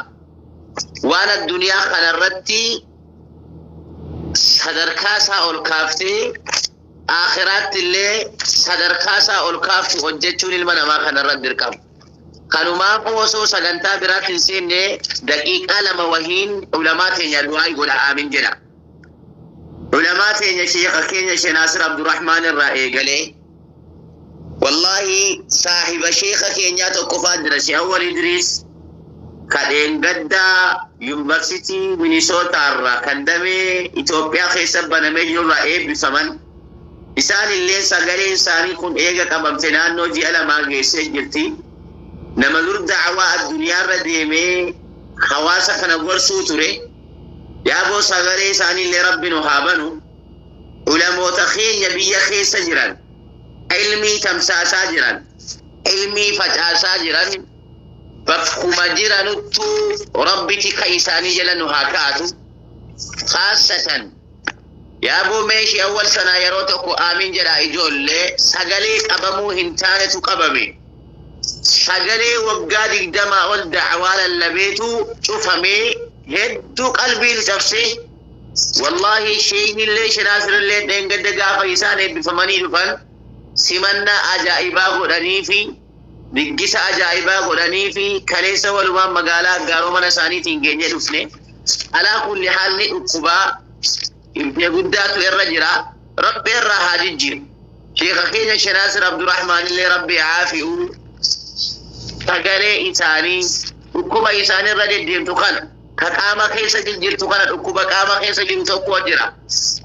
Waan addunyaa kanarratti sadarkaa isaa ol kaaftee akhiraatti illee sadarkaa isaa ol kaaftu hojjechuun ilma namaa kanarratti dirqama. Kanumaafuu osoo sagantaa biraatti hin seenne daqiiqaa 2 wahiin ulamaa teenya du'aa godha, aamin jedha. Ulamaa teenya, sheeka keenya Sheekh Naasir Abdurrahmaan irraa eegalee, wallahi saahiba sheeka keenyaa tokko faa jira, Sheekh Awwal Idriis, kadheen gaddaa yuunivarsiitii Minisootaa irraa kan damee Itoophiyaa keessa banamee jiru irraa eebbifaman. Isaan illee sagaleen isaanii kun eega qabamte naannoo ji'a 2 geessee jirti. Nama dur da'awaa addunyaarra deemee hawaasa kana gorsuu ture. Yaaboo sagalee isaanii illee rabbi nu haa banu. Ulamoota keenya biyya keessa jiran, ilmii tamsaasaa jiran, ilmii facaasaa jiran, bakkuma jiranuttu rabbi tika isaanii jala nu haa kaatu. Khaasatan yaaboo meeshii awwal sanaa yeroo tokko aamin jedha ijoollee, sagalee qabamuu hin taanetu qabame. Sagalee waggaa 20 ol da'awaa lallabeetu cufamee hedduu qalbiin cabsee. Wallahi sheeynillee Shinaasirillee dheengadda gaafa isaan eebbifamanii dhufan simannaa ajaa'ibaa godhanii fi diggisa ajaa'ibaa godhanii fi kaleessa walumaan magaalaa Aggaaroo mana isaaniitiin geenye dhufne. Alaa kulli haalli dhukkubaa dhibdee guddaatu irra jira. Rabbi irraa haa jijjiiru. Sheeka keenya Shinaasir Abdurrahmaan illee rabbi aafi'u. Sagalee isaanii dhukkuba isaanii irra deddeemtu kana, ka qaama keessa jijjiirtu kana, dhukkuba qaama keessa jiru tokko jira.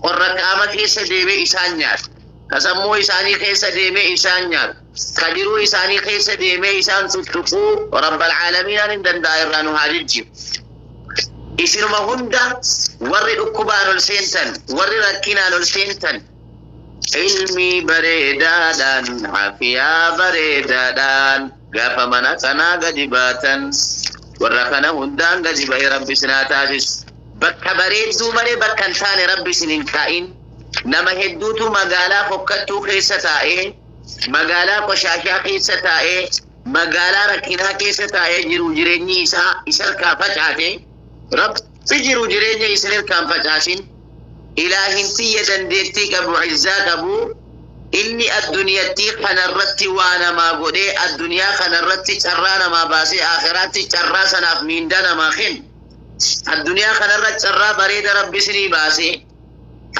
Qorra qaama keessa deemee isaan nyaata. Ka sammuu isaanii keessa deemee isaan nyaata. Ka jiruu isaanii keessa deemee isaan tuttuquu rabbal caalamiinaan hin danda'a irraa nu haa jijjiiru. Isinuma hunda warri dhukkubaan ol seentan, warri rakkinaan ol seentan, ilmi bareedaadhaan, afiyaa bareedaadhaan gaafa mana kanaa gadi baatan warra kana hundaan gadi ba'e rabbi sinaa taasisu. Bakka bareedduu malee bakka hin taane Rabbi isin hin kaa'in. Nama hedduutu magaalaa fokkattuu keessa taa'ee, magaalaa qoshaashaa keessa taa'ee, magaalaa rakkinaa keessa taa'ee jiru jireenyi isaa isa harkaa facaate. Rabbi jiru jireenya isin harkaan facaasin. Ilaahin tiyya dandeettii qabu, izzaa qabu, inni addunyattii kanarratti waa namaa godhee, addunyaa kanarratti carraa namaa baasee, akhiraatti carraa sanaaf miindaa namaa kennu. Addunyaa kanarra carraa bareeda Rabbi isinii baasee,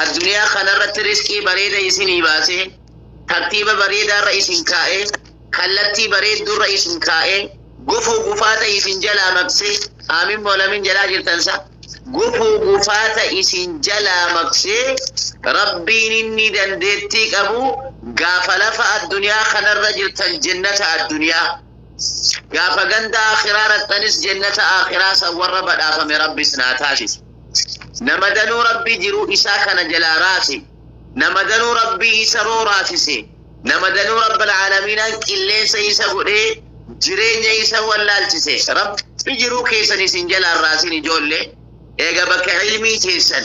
addunyaa kanarratti riskii bareeda isinii baasee, tartiiba bareedaarra isin kaa'ee, kallattii bareeddurra isin kaa'ee, gufuu gufaata isin jalaa maqsee, aamin moolamin jalaa jirtansa, gufuu gufaata isin jalaa maqsee, Rabbiin inni dandeettii qabu gaafa lafa addunyaa kanarra jirtan jennata addunyaa, gaafa ganda akhiraa raxxanis jennata akhiraa san warra badhaafame Rabbis naa taasisu. Nama danuu Rabbi jiruu isaa kana jalaa raase, nama danuu Rabbii isa rooraasise, nama danuu Rabbal Aalamiinaan qilleensa isa godhee jireenya isa wallaalchise, Rabbi jiruu keessan isin jalaan raasin. Ijoollee, eega bakka ilmii teessan,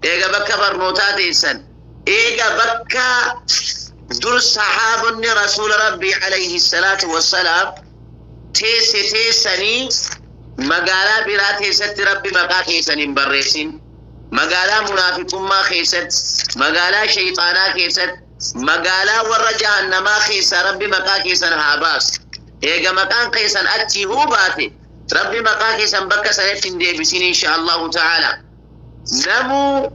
eega bakka barnootaa teessan, eega bakka dur sahaabonni rasuula Rabbii alayhi salaatu wassalaam teesse teessanii, magaalaa biraa keessatti Rabbi maqaa keessan hin barreessin. Magaalaa munaafiqummaa keessatti, magaalaa shayxaanaa keessatti, magaalaa warra jahannamaa keessaa Rabbi maqaa keessan haa baasu. Eega maqaan keessan achii huu baate, Rabbi maqaa keessan bakka sanatti hin deebisin, insha Allahu ta'ala. Namuu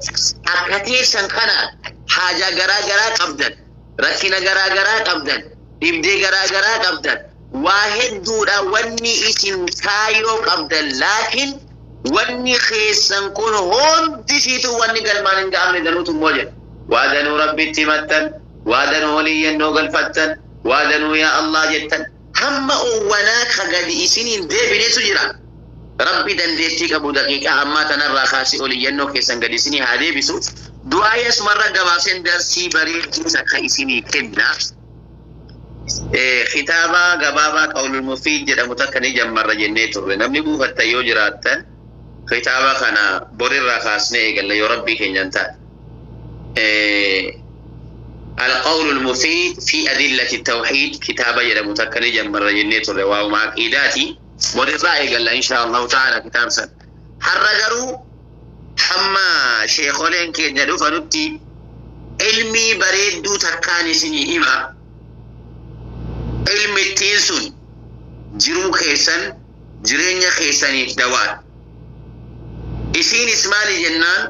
akka teessan kana haajaa garaa garaa qabdan, rakkina garaa garaa qabdan, dhibdee garaa garaa qabdan, waa hedduudha wanni isin kaayoo qabdan, laakiin wanni keessan kun hundisiitu wanni galmaan hin ga'amne danuutu immoo jira. Waa danuu Rabbitti himattan, waa danuu oliyyannoo galfattan, waa danuu yaa Allah jettan. Hamma owwanaa ka gadi isiniin deebinetu jira. Rabbi dandeettii qabu daqiiqaa ammaa tanarraa kaasee oliyyannoo keessan gadi isinii haa deebisu. Du'aayii asumarra gabaabseen darsii bareedduu takka isinii kenna. Kitaaba gabaabaa Qawlul Mufiid jedhamu takka ni jammarra jennee turre. Namni buufattan yoo jiraattan, kitaaba kana borirraa kaasnee eegalla yoo Rabbii keenyaan taate. القول المفيد في أدلة التوحيد kitaaba jedhamu takka ni jammarra jennee turre, waa'uma aqiidaati. Borirraa eegalla, insha Allahu ta'ala, kitaaba san. Har'a garuu hamma sheekoleen keenya dhufanutti ilmii bareedduu takkaan isinii hima. Ilmittiin sun jiruu keessan, jireenya keessaniif dawaadha. Isiinis maali jennaan,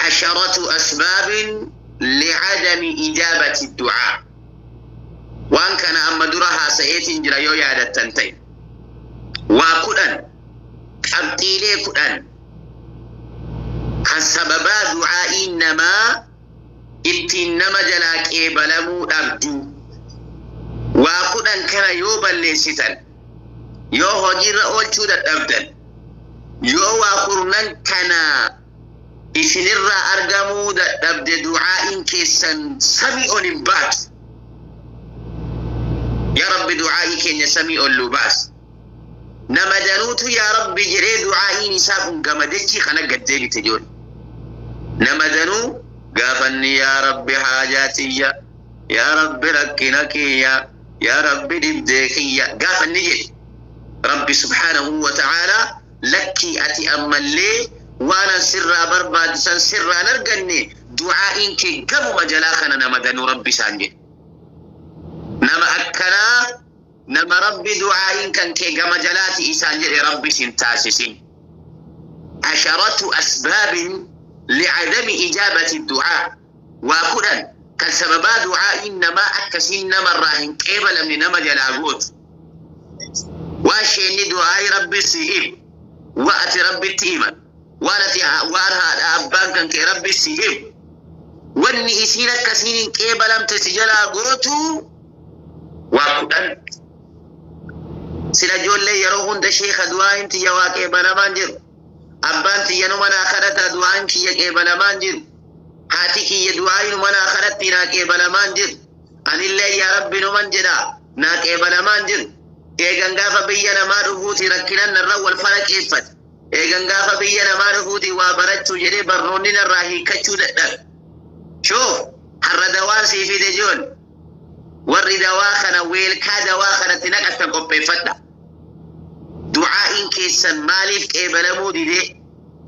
عشرة أسباب لعدم إجابة الدعاء. Waan kana amma dura haasa'eetiin jira yoo yaadattan ta'e. Waa 10, qabxiilee 10 kan sababaa du'aa'iin namaa ittiin nama jalaa qeebalamuu dhabdu. Waa 10 kana yoo balleessitan, yoo hojiirra oolchuu dadhabdan, yoo waa kurnan kana isinirraa argamuu dadhabde, du'aa'iin keessan samii ol hin baatu. Yaa Rabbi, du'aa'ii keenya samii ol nu baas. Nama danuutu yaa Rabbi jedhee du'aa'iin isaa kun gamadachii kana gad deebite jiru. Nama danuu gaafanni yaa Rabbi haajaa tiyya, yaa Rabbi rakkina kiyya, yaa Rabbi dhibdee kiyya gaafanni jedhe. Rabbi subhaanahu wa ta'ala, lakkii, ati ammallee waan an sirraa barbaadu san sirraan arganne, du'aa'iin kee gamuma jalaa kana nama danuu Rabbi isaan jedhe. Nama akkanaa, nama Rabbi du'aa'iin kan kee gama jalaati isaan jedhe Rabbi sin taasisin. عشرة أسباب لعدم إجابة الدعاء. Waa 10 kan sababaa du'aa'iin namaa akkasiin namarraa hin qeebalamne nama jalaa gootu. Waa isheenni du'aa'ii Rabbi si himu, waa ati Rabbitti himan, waan ati waan haadha abbaan kan kee Rabbi si himu. Wanni isiin akkasiin hin qeebalamte si jalaa gootu waa 10. Sila ijoollee yeroo hunda sheeka du'aa'iin tiyya waa qeebalamaan jiru. Abbaan tiyya numa naa kadhata, du'aan kiyya qeebalamaan jiru. Haati kiyya du'aa'iin numa naa kadhatti, naa qeebalamaan jiru. Anillee yaa Rabbi numan jedha, naa qeebalamaan jiru. Eegan gaafa biyya namaa dhufuuti rakkinan narra wal fala qeeffate. Eegan gaafa biyya namaa dhufuutii waa barachuu jedhee barnoonni narraa hiikkachuu dadhabe. Shoof har'a dawaan sii fide joon. Warri dawaa kana weelkaa dawaa kanatti naqattan qopheeffadha. Du'aa'iin keessan maaliif qeebalamuu didee?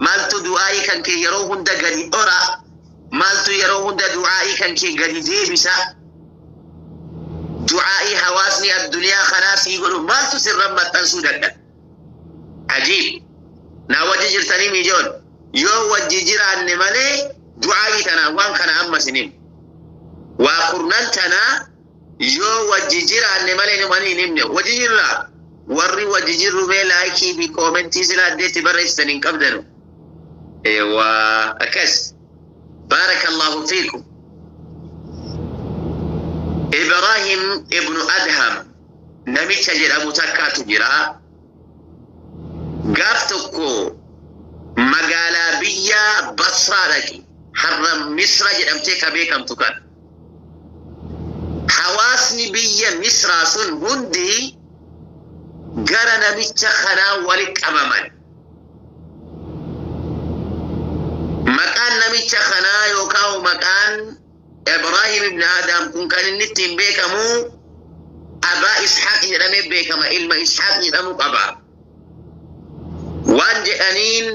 Maaltu du'aa'ii kan kee yeroo hunda gadi dhora? Maaltu yeroo hunda du'aa'ii kan kee gadi deebisa? Du'aa'ii hawaasni addunyaa kanaa sii godhu maaltu sirra maxxansuu dadhabe? Ajiib! Naa wajji jirtanii miijoon yoo wajji jiraanne malee du'aa'ii tana waan kana amma isin waa kurnan tanaa yoo wajji jiraanne malee numanii hin himne. Wajji jirraa warri wajji jirru mee like fi comment sila addeetti barreessitan hin qabdanu. Eewwaa, akkas. Baarakallahu fiikum. Ibrahim ibnu Adham namicha jedhamu takkaatu jira. Gaaf tokko magaalaa biyya Basraa dhaqe, har'a Misra jedhamtee ka beekamtu kan. Hawaasni biyya Misraa sun hundi gara namicha kanaa wali qabaman. Maqaan namicha kanaa yookaan maqaan Ibrahim ibn Adam kun kan inni ittiin beekamu Abaa Ishaaq jedhamee beekama. Ilma Ishaaq jedhamu qaba. Waan jedhaniin: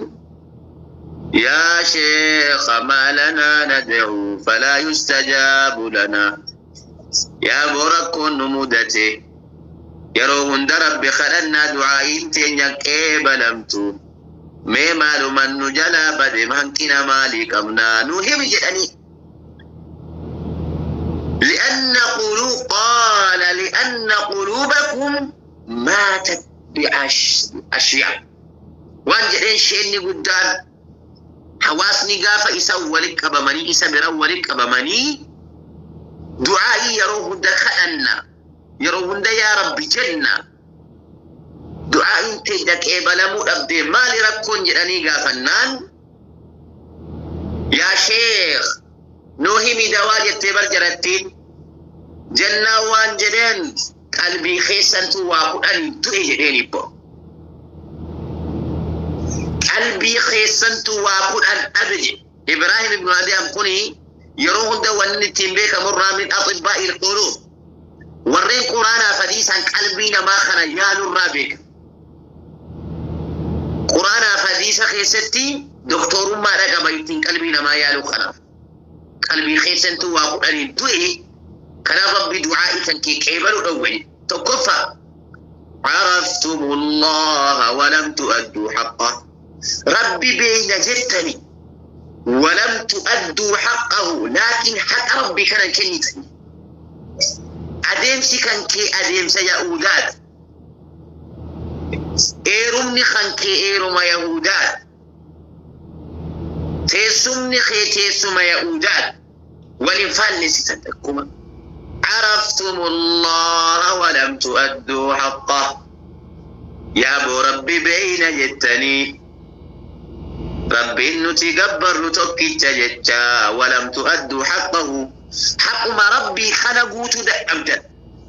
"Yaa sheekha, maa lanaa nad'u falaa yustajaabu lanaa?" Yaa boo, rakkoon nu mudate, yeroo hunda Rabbi kadhannaa, du'aa'iin teenya qeebalamtu. Mee maaluman nu jalaa bade? Hanqina maalii qabnaa? Nu himi jedhanii. لأن قلوب قال لأن قلوبكم ماتت بأشياء. Waan jedheen sheenni guddaan, hawaasni gaafa isa walitti qabamanii, isa bira walitti qabamanii, du'aa'ii yeroo hunda kadhanna, yeroo hunda yaa Rabbi jenna, du'aa'iin teenya qeebalamuu dhabdee maali rakkoon jedhanii gaafannaan, "Yaa sheekh, nuu himi dawaa" jettee bar jarattiin. Jennaan waan jedheen, qalbii keessantu waa 10 du'e jedheen. Ibbo, qalbii keessantu waa 10 dhabe jedhe. Ibraahim ibnu Adiyam kuni yeroo hunda wanni ittiin beekamu irraa min axibbaa'i quluub, warreen Quraanaa fi hadiisaan qalbii namaa kana yaalurraa beeka. Quraanaa fi hadiisa keessatti doktorummaadha qaba ittiin qalbii namaa yaaluu. Kanaaf qalbii keessantu waa 10n du'e, kanaaf Rabbi du'aa'ii kan kee qeebaluu dhowwe. Tokkoffaa, عرفتم الله ولم تؤدوا حقه. Rabbi beeyna jettani, ولم تؤدوا حقه, laakiin haqa Rabbi kana hin kennitani. Adeemsi kan kee adeemsa yahudaat, eerumni kan kee eeruma yahudaat, teessumni kee teessuma yahudaat, walin faallessitan. Akkuma عرفتم الله ولم تؤدوا حقه. Yaa boo, Rabbi beeyna jettanii, Rabbiin nuti gabbarru tokkicha jecha, ولم تؤدوا حقه, haquma Rabbii kana guutuu dadhabdan.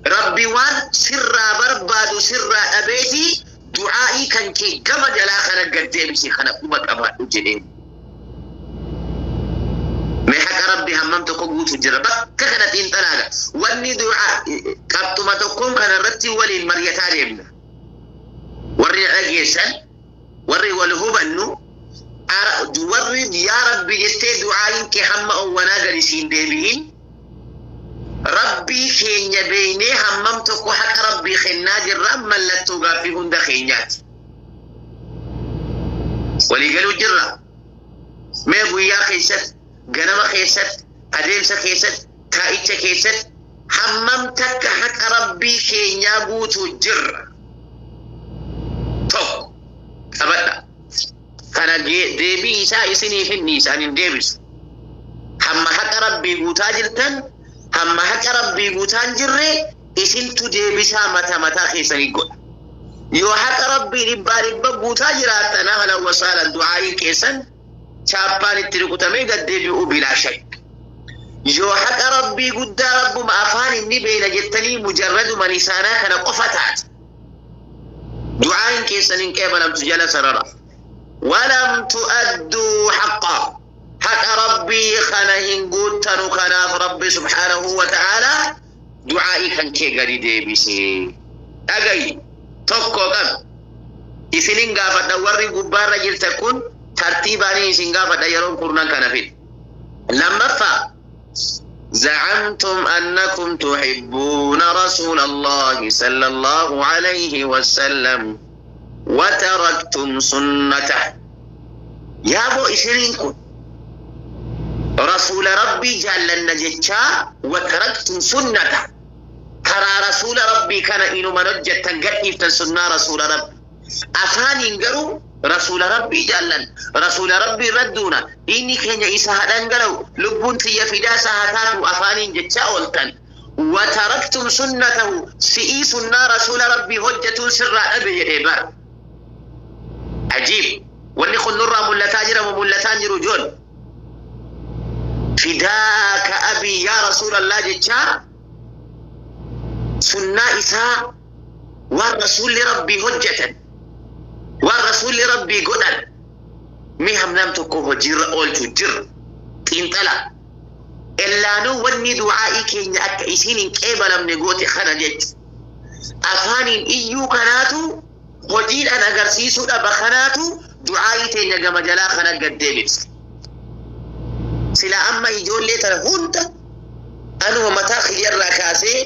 Rabbi waan sirraa barbaadu sirraa dhabeeti du'aa'ii kan kee gama jalaa kana gad deebise. Kana quba qabaadhu jedheen. Mee haqa Rabbi hammam tokko guutu jira? Bakka kana xiinxalaadha. Wanni du'aa qabxuma tokkoon kana irratti waliin mari'ataa deemna. Warri dhageessan, warri wal hubannu, warri yaa Rabbi jettee du'aayin kee hamma owwanaa gadi siin deebi'in, Rabbii keenya beeynee hammam tokko haqa Rabbii kennaa jirra? Mallattoo gaaffii hunda keenyaati. Waliigaluu jirra. Mee guyyaa keessatti, ganama keessatti, adeemsa keessatti, taa'icha keessatti hammam takka haqa Rabbii keenyaa guutuu jirra? Tokko qabadha. Kana deebii isaa isiniif hin dhiisaan, hin deebisu. Hamma haqa Rabbii guutaa jirtan, hamma haqa Rabbii guutaa hin jirre, isintu deebisaa mataa mataa keessanii godha. Yoo haqa Rabbii dhibbaa dhibba guutaa jiraattan, أهلا وسهلا, du'aa'iin keessan chaappaan itti rukutamee gad deebi'uu bilaa shakk. Yoo haqa Rabbii guddaa Rabbuma afaan inni beena jettanii mujarraduma lisaanaa kana qofa taate, du'aa'iin keessan hin qeebalamtu, jala sarara. Walam tu'adduu haqqa. Haqa Rabbii kana hin guuttanu, kanaaf Rabbi subhaanahu wa ta'aalaa du'aa'ii kan kee gadi deebise. Dhagayi, tokko qab. Isinin gaafadha, warri gubbaarra jirtan kun, tartiibaanii isin gaafadha yeroon kurnan kana fide. Lammaffaa, زعمتم أنكم تحبون رسول الله صلى الله عليه وسلم وتركتم سنته. يا أبو إسرين كن رسول ربي جعل jechaa وتركتم سنته. ترى رسول ربي كان إنو منجة تنقل سنة رسول ربي. Afaaniin garuu rasuula Rabbii jaallan, rasuula Rabbii radduuna, dhiinni keenya isa haa dhangala'u, lubbuun tiyya fidaa isaa haa taatu afaaniin jechaa ooltan. وتركتم سنته. Si'ii sunnaa rasuula Rabbii hojjetuun sirraa dhabe jedhee bara. Ajiib! Wanni kun nurraa mul'ataa jira moo mul'ataa hin jiru, joon? فداك أبي يا رسول الله jechaa sunnaa isaa, waan rasuulli Rabbii hojjetan, waan rasuulli Rabbii godhan, mi hamnam tokko hojiirra oolchu jirra? Xiinxala. Ellaanuu wanni du'aa'ii keenya akka isiin hin qeebalamne goote kana jechu. Afaaniin iyyuu kanaatu hojiidhaan agarsiisuu dhaba, kanaatu du'aa'ii teenya gama jalaa kana gad deebise. Sila amma ijoollee tana hunda anuma mataa kiyyarraa kaasee,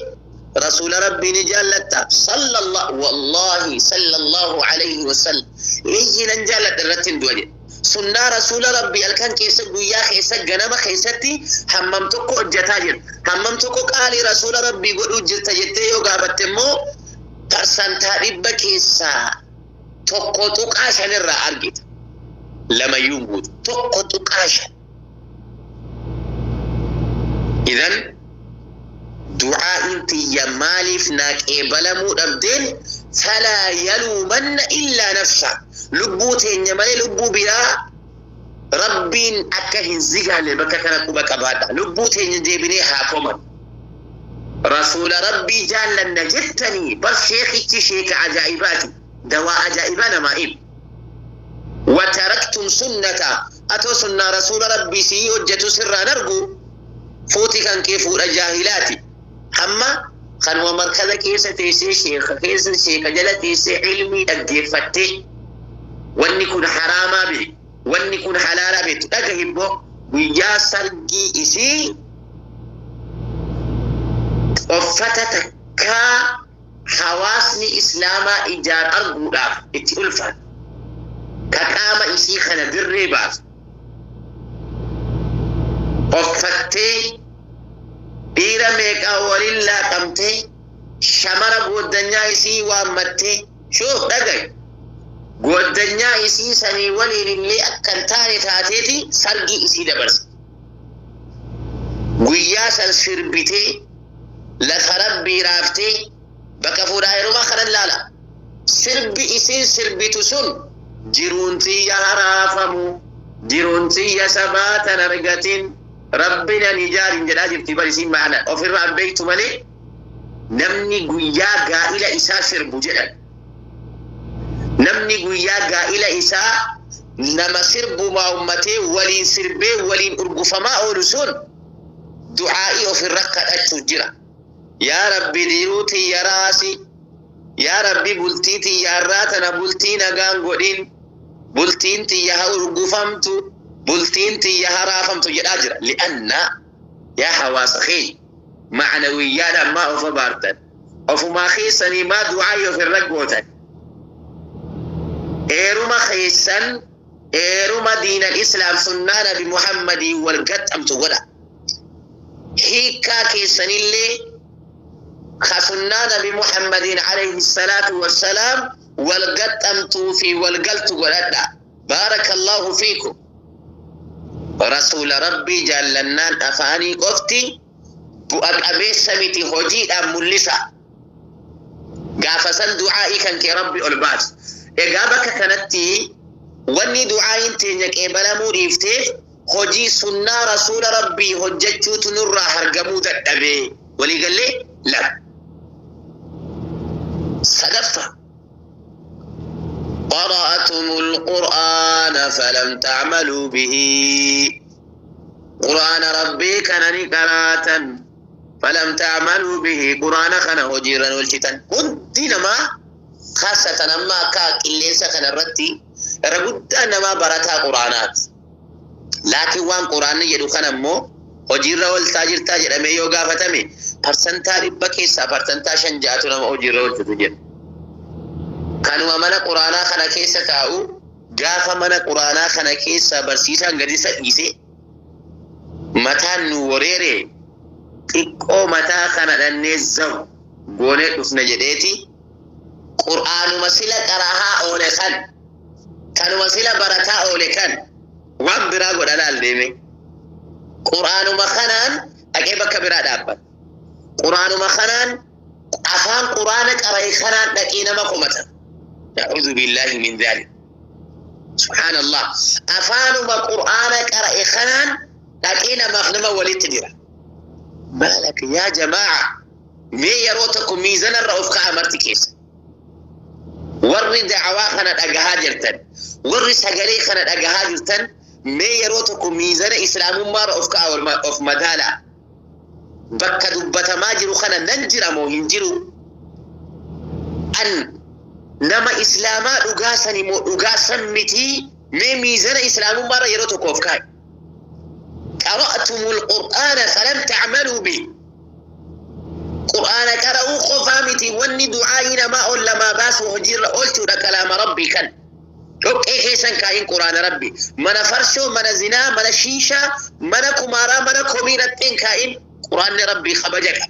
rasuula Rabbii ni jaallatta? Sallallahu, wallahi, sallallahu alayhi wasallam, iyyi nan jaalladha, irratti hin du'a jedhe. Sunnaa rasuula Rabbii halkan keessa, guyyaa keessa, ganama keessatti hammam tokko hojjetaa jira, hammam tokko qaalii rasuula Rabbii godhuu jirta jettee yoo gaafatte immoo, 100% keessaa 1.5 irraa argita. Lamayyuu guutu, 1.5. Idan du'aa'iin tiyya maaliif naa qeebalamuu dhabdeen? فلا يلومن إلا نفسه. Lubbuu teenya malee lubbuu biraa Rabbiin akka hin zigaale bakka kana quba qabaadha. Lubbuu teenya deebinee haa koman. Rasuula Rabbii jaallanna jettanii bar, sheekichi sheeka ajaa'ibaati, dawaa ajaa'ibaa namaa him. وتركتم سنته. Atoo sunnaa rasuula Rabbii sii hojjetu sirraan argu, fuuti kan kee fuudha jaahilaati. Hamma kanuma markaza keessa teessee, sheeka keessa, sheeka jala teessee ilmii dhaggeeffattee, wanni kun haraamaa bee, wanni kun halaalaa beektu, dhaga hibboo, guyyaa sargii isii uffata takkaa hawaasni islaamaa ijaan arguudhaaf itti ulfaatu, ka qaama isii kana dirree baasu uffattee, dhiira meeqaa waliin laaqamtee, shamara gooddanyaa isii waammattee, shuuf, dhagay, gooddanyaa isii sanii waliin illee akka hin taane taateeti sargii isii dabarse. Guyyaa san sirbitee, lafa Rabbii raaftee, bakka fuudhaa heerumaa kanan laala. Sirbi isiin sirbitu sun, jiruun tiyya haraafamu, jiruun tiyya sabaatan argatin, Rabbi nan ijaarin jedhaa jirti bar isiin. Maana ofirraa hin beektu malee, namni guyyaa gaa'ila isaa sirbu jedhan, namni guyyaa gaa'ila isaa nama sirbumaa ummatee waliin sirbee waliin urgufamaa oolu sun du'aa'ii ofirra kadhachuu jira. Yaa Rabbi, jiruu tiyya raasi, yaa Rabbi, bultii tiyya har'aa tana bultii nagaan godhin, bultiin tiyya haa urgufamtu, bultiin tiyya haa raafamtu jedhaa jira. Li'anna yaa hawaasa keenya, macnawiyyaadhaan maa of abaartan? Ofumaa keessanii maa du'aa'ii ofirra gootan? Eeruma keessan eeruma diinal islaam, sunnaa Nabi Muhammadii wal gaxxamtu godha. Hiikkaa keessanillee ka sunnaa Nabi Muhammadiin alayhi salaatu wassalaam wal gaxxamtuu fi wal galtu godhadha. بارك الله فيكم. Rasuula Rabbii jaallannaan afaanii qofti bu'a qabeessa miti, hojiidhaan mul'isa. Gaafa san du'aa'ii kan kee Rabbi ol baasu. Egaa bakka kanatti wanni du'aa'iin teenya qeebalamuu dhiifteef hojii sunnaa rasuula Rabbii hojjechuutu nurraa hargamuu dadhabee. Waliigallee lama. Sadaffaa. قرأتم القرآن فلم تعملوا به. قرآن ربي كان قراءة فلم تعملوا به. قرآن كان هجيرا والشتان كنت نما خاصة أما كا كان الرتي رغد نما برتا قرآنات، لكن وان قرآن يدو كان مو hojiirra ooltaa jirtaa jedhamee yoo gaafatame parsantaa 100 keessaa parsantaa 5 nama hojiirra oolchutu jira. Kanuma mana quraanaa kana keessa taa'u gaafa mana quraanaa kana keessa barsiisaan gadi isa dhiise mataan nu wareere xiqqoo mataa kana dhannee zawu goonee dhufne jedheeti qur'aanuma sila qarahaa oole kan kanuma sila barataa oole kan waan biraa godha laal deeme. Qur'aanuma kanaan dhaqee bakka biraa dhaabbata. Qur'aanuma kanaan afaan qur'aana qara'e kanaan dhaqee nama komata. Na'uudhu billaahi min dhaalik. Subhaanallah. Afaanuma qur'aana qara'e kanaan dhaqee namaaf nama walitti dira. Maalak yaa jamaa'a, mee yeroo tokko miizanarra of ka'a marti keessa. Warri da'awaa kana dhagahaa jirtan, warri sagalee kana dhagahaa jirtan, mee yeroo tokko miizana islaamummaarra of ka'a of madaalaa. Bakka dubbatamaa jiru kana nan jira moo hin jiru? An nama islaamaa dhugaa sani moo dhugaa san mitii? Mee miizana islaamummaarra yeroo tokko of kaa'i. Qara'tumul qur'aana falam ta'maluu bihi. Qur'aana qara'uu qofaa miti, wanni du'aa'ii namaa ol lamaa baasu hojiirra oolchuudha kalaama rabbii kan. Dhoqqee keessan kaa'iin quraana rabbi. Mana farshoo, mana zinaa, mana shiishaa, mana kumaaraa, mana komii dhaxxeen kaa'iin quraanni rabbii kabaja qaba.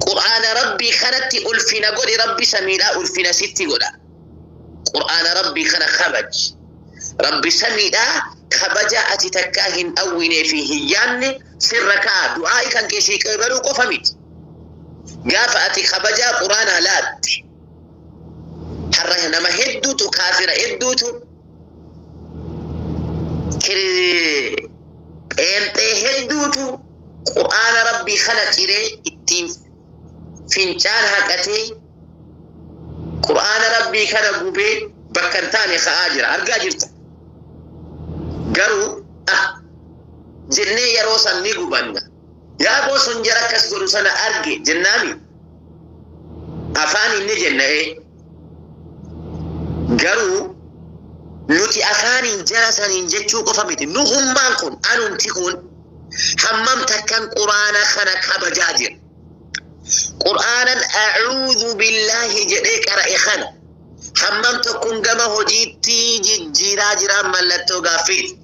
Quraana rabbii kanatti ulfina godhi, rabbi samiidhaa ulfina sitti godha. Quraana rabbii kana kabaj. Rabbi samiidhaa kabaja ati takkaa hin dhawwinee fi hin yaanne sirra kaa'a. Du'aa'i kan kee sii qeebaluu qofa miti. Gaafa ati kabajaa quraanaa laatte. Har'a nama hedduutu kaafira hedduutu qeenxee hedduutu qur'aana rabbii kana ciree ittiin fincaan haqatee qur'aana rabbii kana gubee bakka hin taane ka'aa jira. Argaa jirta. Garuu jennee yeroo san ni gubanna. Yaa boson jara akkas godhu sana arge jennaami. Afaan inni jenna'ee. Garuu nuti afaaniin jara saniin jechuu qofa miti. Nuhummaan kun anumti kun hammam takkan quraana kana kabajaa jira. Qur'aanan a'uudhu billaahi jedhee qara'e kana hammam tokkoon gama hojiitti jijjiiraa jiraan mallattoo gaaffiiti.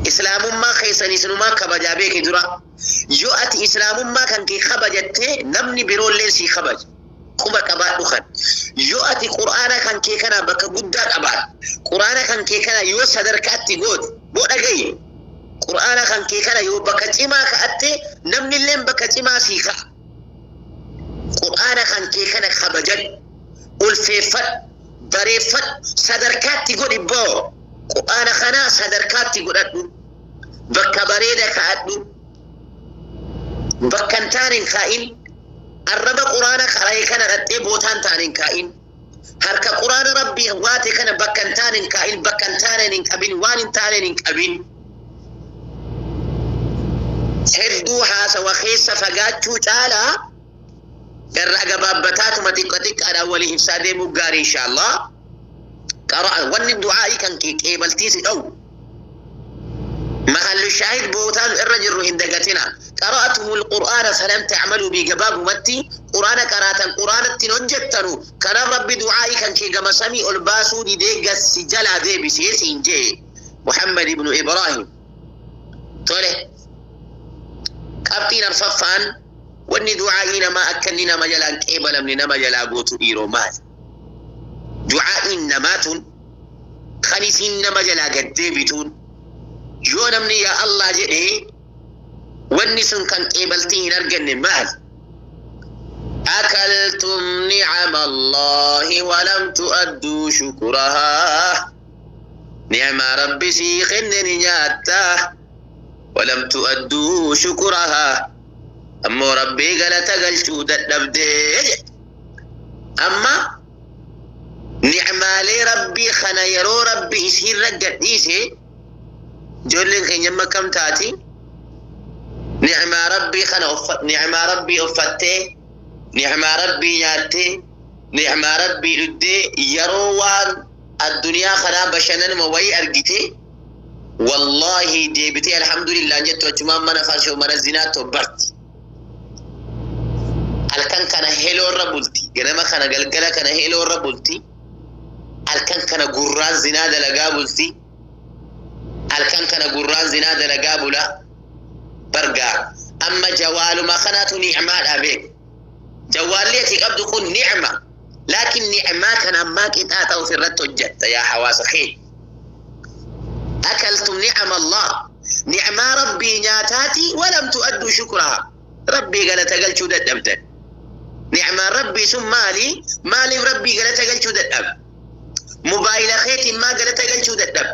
Islaamummaa keessan isinumaa kabajaa beeki dura. Yoo ati islaamummaa kan kee kabajattee namni biroollee sii kabaja. Quba qabaadhu kan. Yoo ati qur'aana kan kee kana bakka guddaa qabaadhu. Qur'aana kan kee kana yoo sadarkaatti goote boo dhagayi. Qur'aana kan kee kana yoo bakka cimaa ka'atte namnilleen bakka cimaa sii ka'a. Qur'aana kan kee kana kabajadhu. Ulfeeffadhu. Bareeffadhu. Sadarkaatti godhi boo. Qur'aana kana sadarkaatti godhadhu. Bakka bareeda kaa'adhu. Bakka hin taane hin kaa'in. Arraba quraana qara'e kana dhattee bootaan taane hin kaa'in. Harka quraana rabbii waate kana bakka hin taane hin kaa'in. Bakka hin taaneen hin qabin. Waan hin taaneen hin qabin. Hedduu haasawa keessa fagaachuu caalaa irraa gabaabbataatuma xiqqa xiqqaadhaan walii ibsaa deemuu gaarii inshaallah. Qara'a wanni du'aa'ii kan kee qeebaltii si dha'u. Mahallu shaahid bootaan irra jirru hin dagatina. Qara'atumul qur'aana falam ta'maluu bi gabaabumatti qur'aana qaraatan qur'aanatti hin hojjettanu. Kanaaf rabbi du'aa'ii kan kee gama samii ol baasuu didee gassi jalaa deebisee siin jee Muhammad ibnu Ibraahim. Tole. Qabxiin arfaffaan wanni du'aa'ii namaa akka inni nama jalaan qeebalamne nama jalaa gootu dhiiroo maali? Du'aa'iin namaa tun kan isiin nama jalaa gad deebituun yoo namni yaa Allah jedhee wanni sun kan qeebaltii hin arganne maali? Akaltum ni'ama Allahi walam tu'adduu shukurahaa. Ni'maa rabbi sii kenne ni nyaattaa. Walam tu'adduu shukurahaa. Ammoo rabbii galata galchuu dadhabdee jedhe. Amma nicmaalee Rabbii kana yeroo Rabbi isiirra gadhiise, ijoolleen keenya amma akkam taati? Nicmaa Rabbii kana, nicmaa Rabbii uffattee, nicmaa Rabbii nyaattee, nicmaa Rabbii dhuddee, yeroo waan addunyaa kanaa bashannanuma wayii argite, wallaahi deebitee alhamdulillah jettu, achumaan mana farshoo, mana zinaa tobbarti. Halkan kana heloorra bulti, ganama kana, galgala kana heloorra bulti, halkan kana gurraan zinaa dalagaa bulti, halkan kana gurraan zinaa dalagaa bula. Bargaa amma jawaaluma kanaatu nicmaadha beek. Jawaalli ati qabdu kun nicma, laakiin nicmaa kana ammaa qixaaxa ofirratti hojjatta. Yaa hawaasa keenya, أكلتم نعم الله, nicmaa Rabbii nyaataati, ولم تؤدوا شكرها, Rabbii galata galchuu dadhabdan. Nicmaan Rabbii sun maali? Maaliif Rabbii galata galchuu dadhab? Mobaayila keetiin maa galata galchuu dadhab?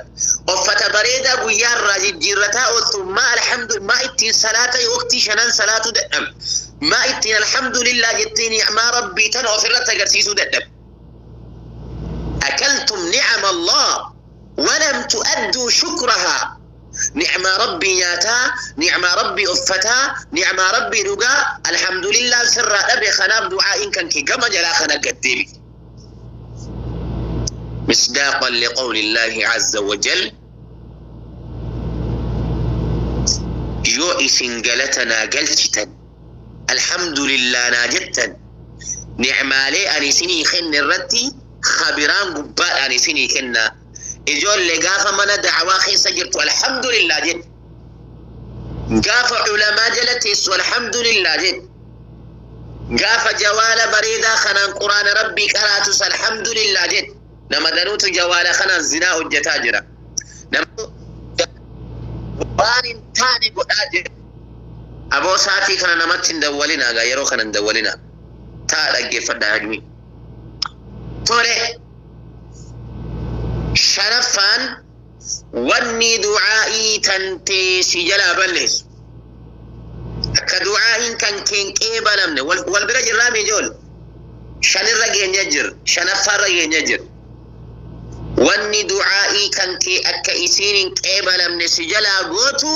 Uffata bareedaa guyyaarraa jijjiirrataa ooltu maa alhamdu maa ittiin salaata waqtii shanan salaatuu dadhab? Maa ittiin alhamdulillah jettee nicmaa Rabbii tana ofirratti agarsiisuu dadhab? أكلتم نعم الله ولم تؤدوا شكرها. Nicmaa Rabbii nyaataa, nicmaa Rabbii uffataa, nicmaa Rabbii dhugaa, alhamdulillah sirraa dhabe. Kanaaf du'aa'iin kan kee gama jalaa kana gaddeebi. مصداقا لقول الله عز وجل: yoo isin galata naa galchitan, alhamdulillah naa jettan, nicmaalee ani isinii kenne irratti khabiraan gubbaadhaan isinii kenna. Ijoollee, gaafa mana da'awaa keessa jirtu alhamdulillah jedhu, gaafa ulamaa jala teessu alhamdulillah jedhu, gaafa jawaala bareedaa kanaan Quraana Rabbii qaraatus alhamdulillah jedhu. Nama danuutu jawaala kanaan zinaa hojjetaa jira, nama waan hin taane godhaa jira. Aboo, saatii kana namatti hin dawwalinaa gaa, yeroo kana hin dawwalinaa, taa dhaggeeffadhaa hajmi. Tole, shanaffaan, wanni du'aa'ii tantee si jalaa balleessu, akka du'aa'iin kan keen qeebalamne, wal bira jirraa miijool? Shanirra geenya jir, shanaffaarra geenya jir. Wanni du'aa'ii kan kee akka isiin hin qeebalamne si jalaa gootu: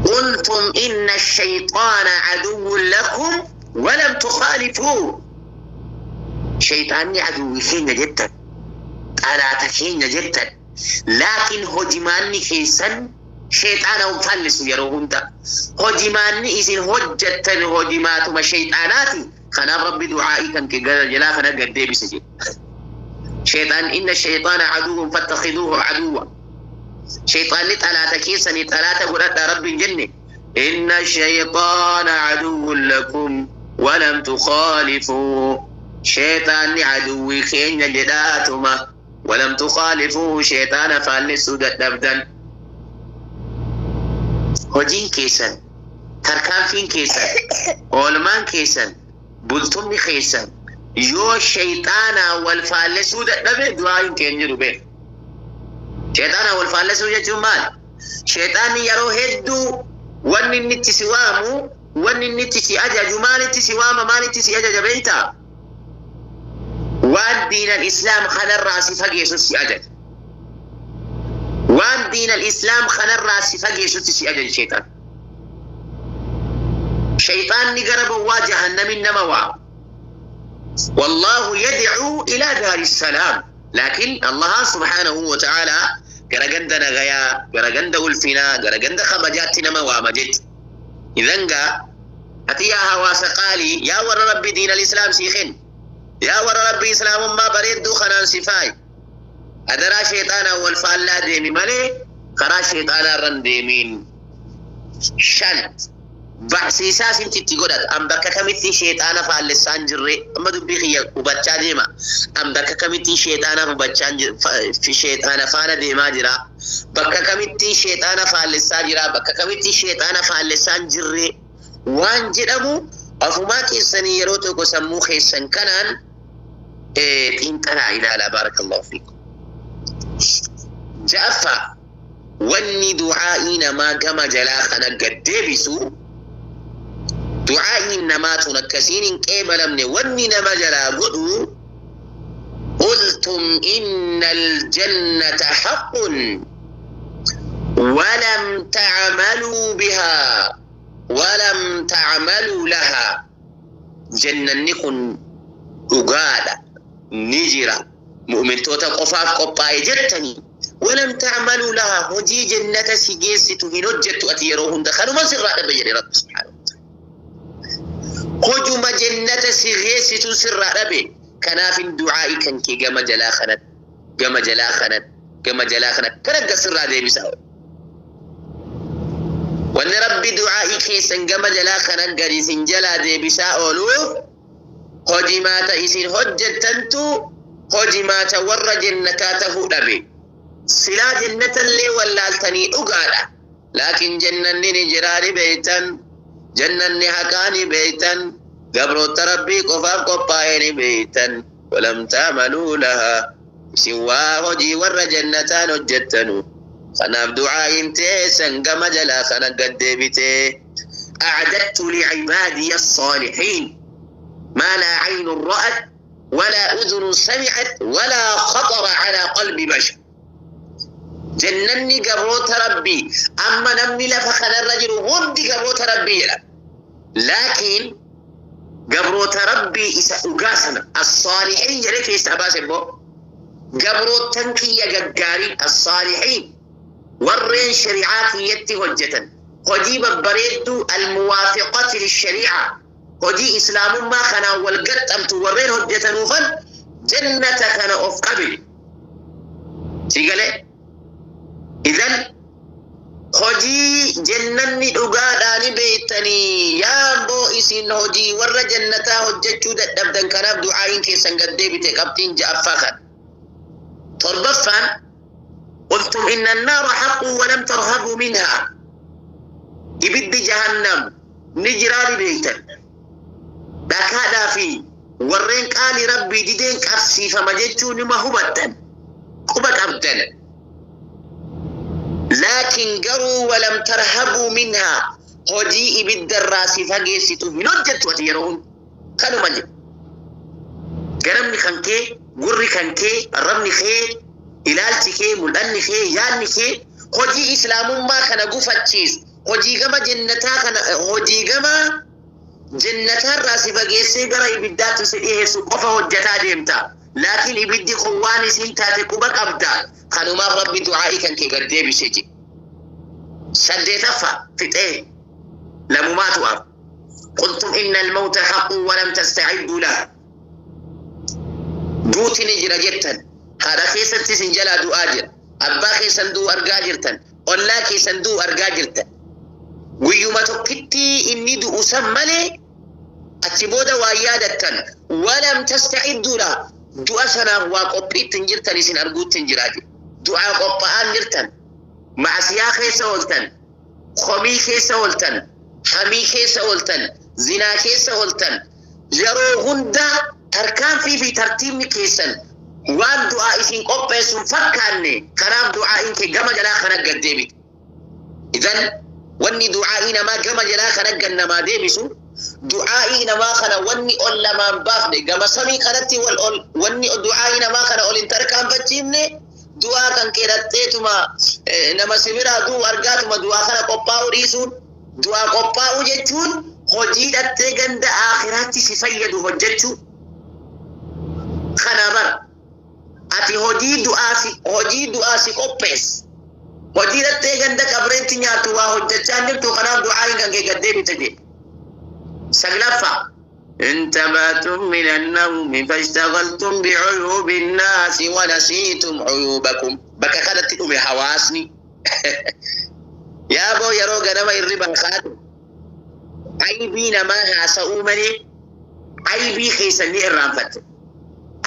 قلتم إن الشيطان عدو لكم ولم تخالفوه. Shayxaanni aduwwi keenya jettan, xalaata keenya jettan, laakiin hojimaanni keessan shayxaana hin fallisu. Yeroo hunda hojimaanni isin hojjettan hojimaatuma shayxaanaati. Kanaaf Rabbi du'aa'ii kan kee gara jalaa kana gad deebise jedhe. Shayxaan إن الشيطان عدو فاتخذوه عدوا. Shayxaanni xalaata keessanii, xalaata godhadhaa Rabbi hin jenne. إن الشيطان عدو لكم ولم تخالفوه. Shayxaanni aduwwii keenya jedhaatuma ولم تخالفوه, shayxaana faallessuu dadhabdan. Hojiin keessan, tarkaanfiin keessan, oolmaan keessan, bultumni keessan yoo shayxaanaa wal faallessuu dadhabe, du'aa hin keenya jiru beek. Shayxaanaa wal faallessuu jechuun maal? Shayxaanni yeroo hedduu wanni inni itti si waamu, wanni inni itti si ajaju, maalitti si waama, maalitti si ajaja beektaa? Waan diinal Islaam kanarraa si fageessu si ajaja. Waan diinal Islaam kanarraa si fageessutti si ajaja shayxaan. Shayxaanni gara bowwaa jahannamin nama waa. والله يدعو إلى دار السلام, لكن الله سبحانه وتعالى gara ganda nagayaa, gara ganda ulfinaa, gara ganda kabajaatti nama waama jechu. Idan gaa ati yaa hawaasa qaalii, yaa warra Rabbi diin al-Islaam sii kennu, yaa warra Rabbi Islaamummaa bareedduu kanaan si faayi, adaraa sheexaanaan wal faallaa deemi malee karaa sheexaanaa irra hin deemiin. Shan, barsiisaa sinti itti godhata. An bakka kamitti sheexaana faallessaan jirre? Amma dubbii kiyya hubachaa deema. An bakka kamitti sheexaana hubachaa, sheexaana faana deemaa jira? Bakka kamitti sheexaana faallessaa jira? Bakka kamitti sheexaana faallessaan jirre waan jedhamu ofumaa keessanii yeroo tokko sammuu keessan kanaan xiinxalaa ilaalaa. بارك الله فيكم. Ja'affaa, wanni du'aa'ii namaa gama jalaa kana gad deebisu: Du'aa'iin namaa tun akkasiin hin qeebalamne wanni nama jalaa godhu qultum inna aljannata haqqun walam tacmaluu bihaa walam tacmaluu lahaa. Jannanni kun dhugaadha, ni jira, mu'mintoota qofaaf qophaa'e jettanii, walam tacmaluu lahaa, hojii jannata si geessitu hin hojjettu ati yeroo hunda. Kanuma sirraa dhabe jedhe Rabbi subhaanahu wa ta'ala. Hojuma jannata si geessitu sirraa dhabe. Kanaafin du'aa'i kan kee gama jalaa kanat, gama jalaa kanat, gama jalaa kanat kana akka sirraa deebisa. Wanni Rabbi du'aa'ii keessan gama jalaa kanan gadi isin jalaa deebisaa ooluuf hojimaata isin hojjettantu hojimaata warra jannataa tahuu dhabe. Silaa jannatallee wallaaltanii dhugaadha, laakiin jannanni ni jiraa ni beeytan, jannanni haqaa ni beeytan, gabroota Rabbii qofaaf qophaa'e ni beeytan. Walam ta'maluu lahaa, isin waa hojii warra jannataan hojjettanu. Kanaaf du'aa'iin teessan gama jalaa kana gad deebitee. أعددت لعبادي الصالحين ما لا عين رأت ولا أذن سمعت ولا خطر على قلب بشر. Jannanni gabroota Rabbii, amma namni lafa kanarra jiru hundi gabroota Rabbii jedha, laakiin gabroota Rabbii isa dhugaa sana as-saalihiin jedhe keessaa baase immoo gabrootan kiyya gaggaarii, as-saalihiin, warreen shari'aa kiyyatti hojjetan, hojii babbareedduu, almuwaafiqati lisharii'a, hojii islaamummaa kanaan wal gaxxamtu warreen hojjetanuufan jannata kana of qabe. Si galee? Idan hojii jannanni dhugaadhaani beektanii yaamboo isin hojii warra jannataa hojjechuu dadhabdan. Kanaaf du'aa'iin keessan gad deebite. Qabxiin ja'affaa kan. Torbaffaan, قلتم إن النار حق ولم ترهبوا منها. Ibiddi jahannam ni jiraani beektan, dhakaadhaa fi warreen qaalii Rabbii dideen qabsiifama jechuu nima hubattan, quba qabdan, laakiin garuu walam tarhabuu minhaa, hojii ibiddarraa si fageessitu hin hojjettu ati yeroo hunda. Kanuma jedhu ganamni kan kee, gurri kan kee, arrabni kee, ilaalchi kee, mul'anni kee, yaadni kee hojii islaamummaa kana gufachiisu, hojii gama jannataa kana, hojii gama jannataarraa si fageessee gara ibiddaatti si dhiheessu qofa hojjetaa deemta. Laakiin ibiddi kun waan isin taate quba qabda. Kanumaaf Rabbi du'aa'ii kan kee gad deebise jedhe. Saddeetaffa fixee lamumaatu af. قلتم إن الموت حق ولم تستعدوا له. Duuti ni jira jettan, haadha keessatti isin jalaa du'aa jira, abbaa keessan du'u argaa jirtan, ollaa keessan du'u argaa jirtan. Guyyuma tokkitti inni du'u san malee achi booda waa yaadattan. ولم تستعدوا له, du'a sanaaf waa qophiitti hin jirtan. Isin arguutti hin jiraa. Du'aa qophaa'aan jirtan, macsiyaa keessa ooltan, komii keessa ooltan, hamii keessa ooltan, zinaa keessa ooltan. Yeroo hunda tarkaanfii fi tartiibni keessan waan du'aa isin qopheessuun fakkaanne. Kanaaf du'aa'iin kee gama jalaa kana gad deebite. Idan wanni du'aa'ii namaa gama jalaa kana gad namaa deebisu, du'aa'ii namaa kana wanni ol lamaan baafne, gama samii kanatti wal ol, wanni du'aa'ii namaa kana ol hin tarkaanfachiifne, du'aa kan keedhatteetuma nama sibiraa du'u argaatuma du'aa kana qophaa'uu dhiisuun. Du'aa qophaa'uu jechuun hojii dhattee ganda aakhiraatti si fayyadu hojjechuu kana bara. Ati hojii du'aa si qopheessu, hojii dhattee ganda qabreetti nyaattu waa hojjechaa jirtu. Kanaaf du'aa kan kee gad deebite jedhe. Saglaffaa, انتبهتم من النوم فاشتغلتم بعيوب الناس ونسيتم عيوبكم. Bakka kanatti dhume hawaasni. Yaaboo, yeroo ganama hirriba kaatu aybii namaa haasa'uu malee aybii keessan ni irraanfatte.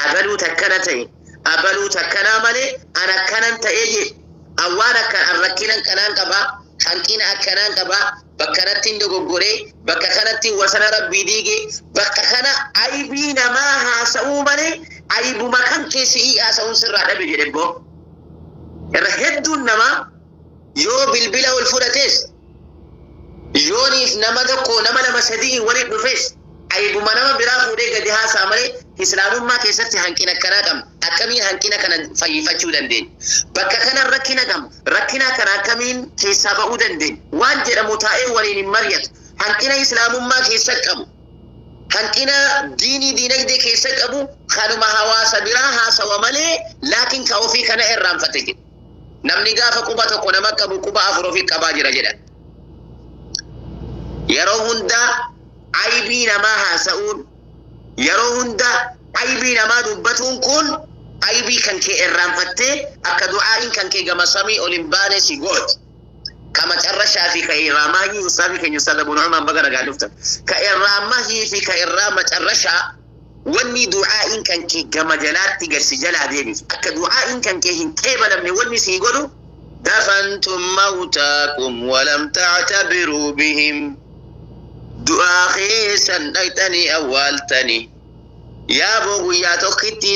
Abaluu takkana ta'e, abaluu takkanaa malee an akkanan ta'ee je, awwaan akkan an rakkinan kanaan qabaa, hanqina akkanaan qabaa, bakka kanatti hin dogoggoree, bakka kanatti wasana Rabbii diige, bakka kana aybii namaa haasa'uu malee aybuma kan keessi haasa'uun sirraa dhabe jedhe boo. Irra hedduun namaa yoo bilbila ol fudhates Yooniif nama tokko, nama lama, sadii waliin dhufes aybuma nama biraa fuudhee gadi haasaa malee islaamummaa keessatti hanqina akkanaa qabna. Akkamiin hanqina kana fayyifachuu dandeenya? Bakka kana rakkina qabna. Rakkina kana akkamiin keessaa ba'uu dandeenya? Waan jedhamu taa'ee waliin hin mari'atu. Hanqina islaamummaa keessa qabu, hanqina diinii diinagdee keessa qabu kanuma hawaasa biraa haasawa malee, laakiin ka ofii kana irraanfate jedha. Namni gaafa quba tokko nama qabu quba afur ofii qabaa jira jedha. Yeroo hunda aybii namaa haasa'uun, yeroo hunda aybii namaa dubbatuun kun aybii kan kee irraanfattee akka du'aa'iin kan kee gama samii ol hin baane si gooti. Ka macarrashaa fi ka irraa maahii, ustaazii keenya Ustaaz Abu Nu'umaan, baga nagaa dhuftan. Ka irraa mahii fi ka irraa macarrashaa wanni du'aa'iin kan kee gama jalaatti garsi jalaa deebisu. Akka du'aa'iin kan kee hin qeebalamne wanni sii godhu dafantum mawtaakum walam ta'tabiruu bihim. Du'aa keessan dhaqxanii awwaaltanii. Yaaboo guyyaa tokkitti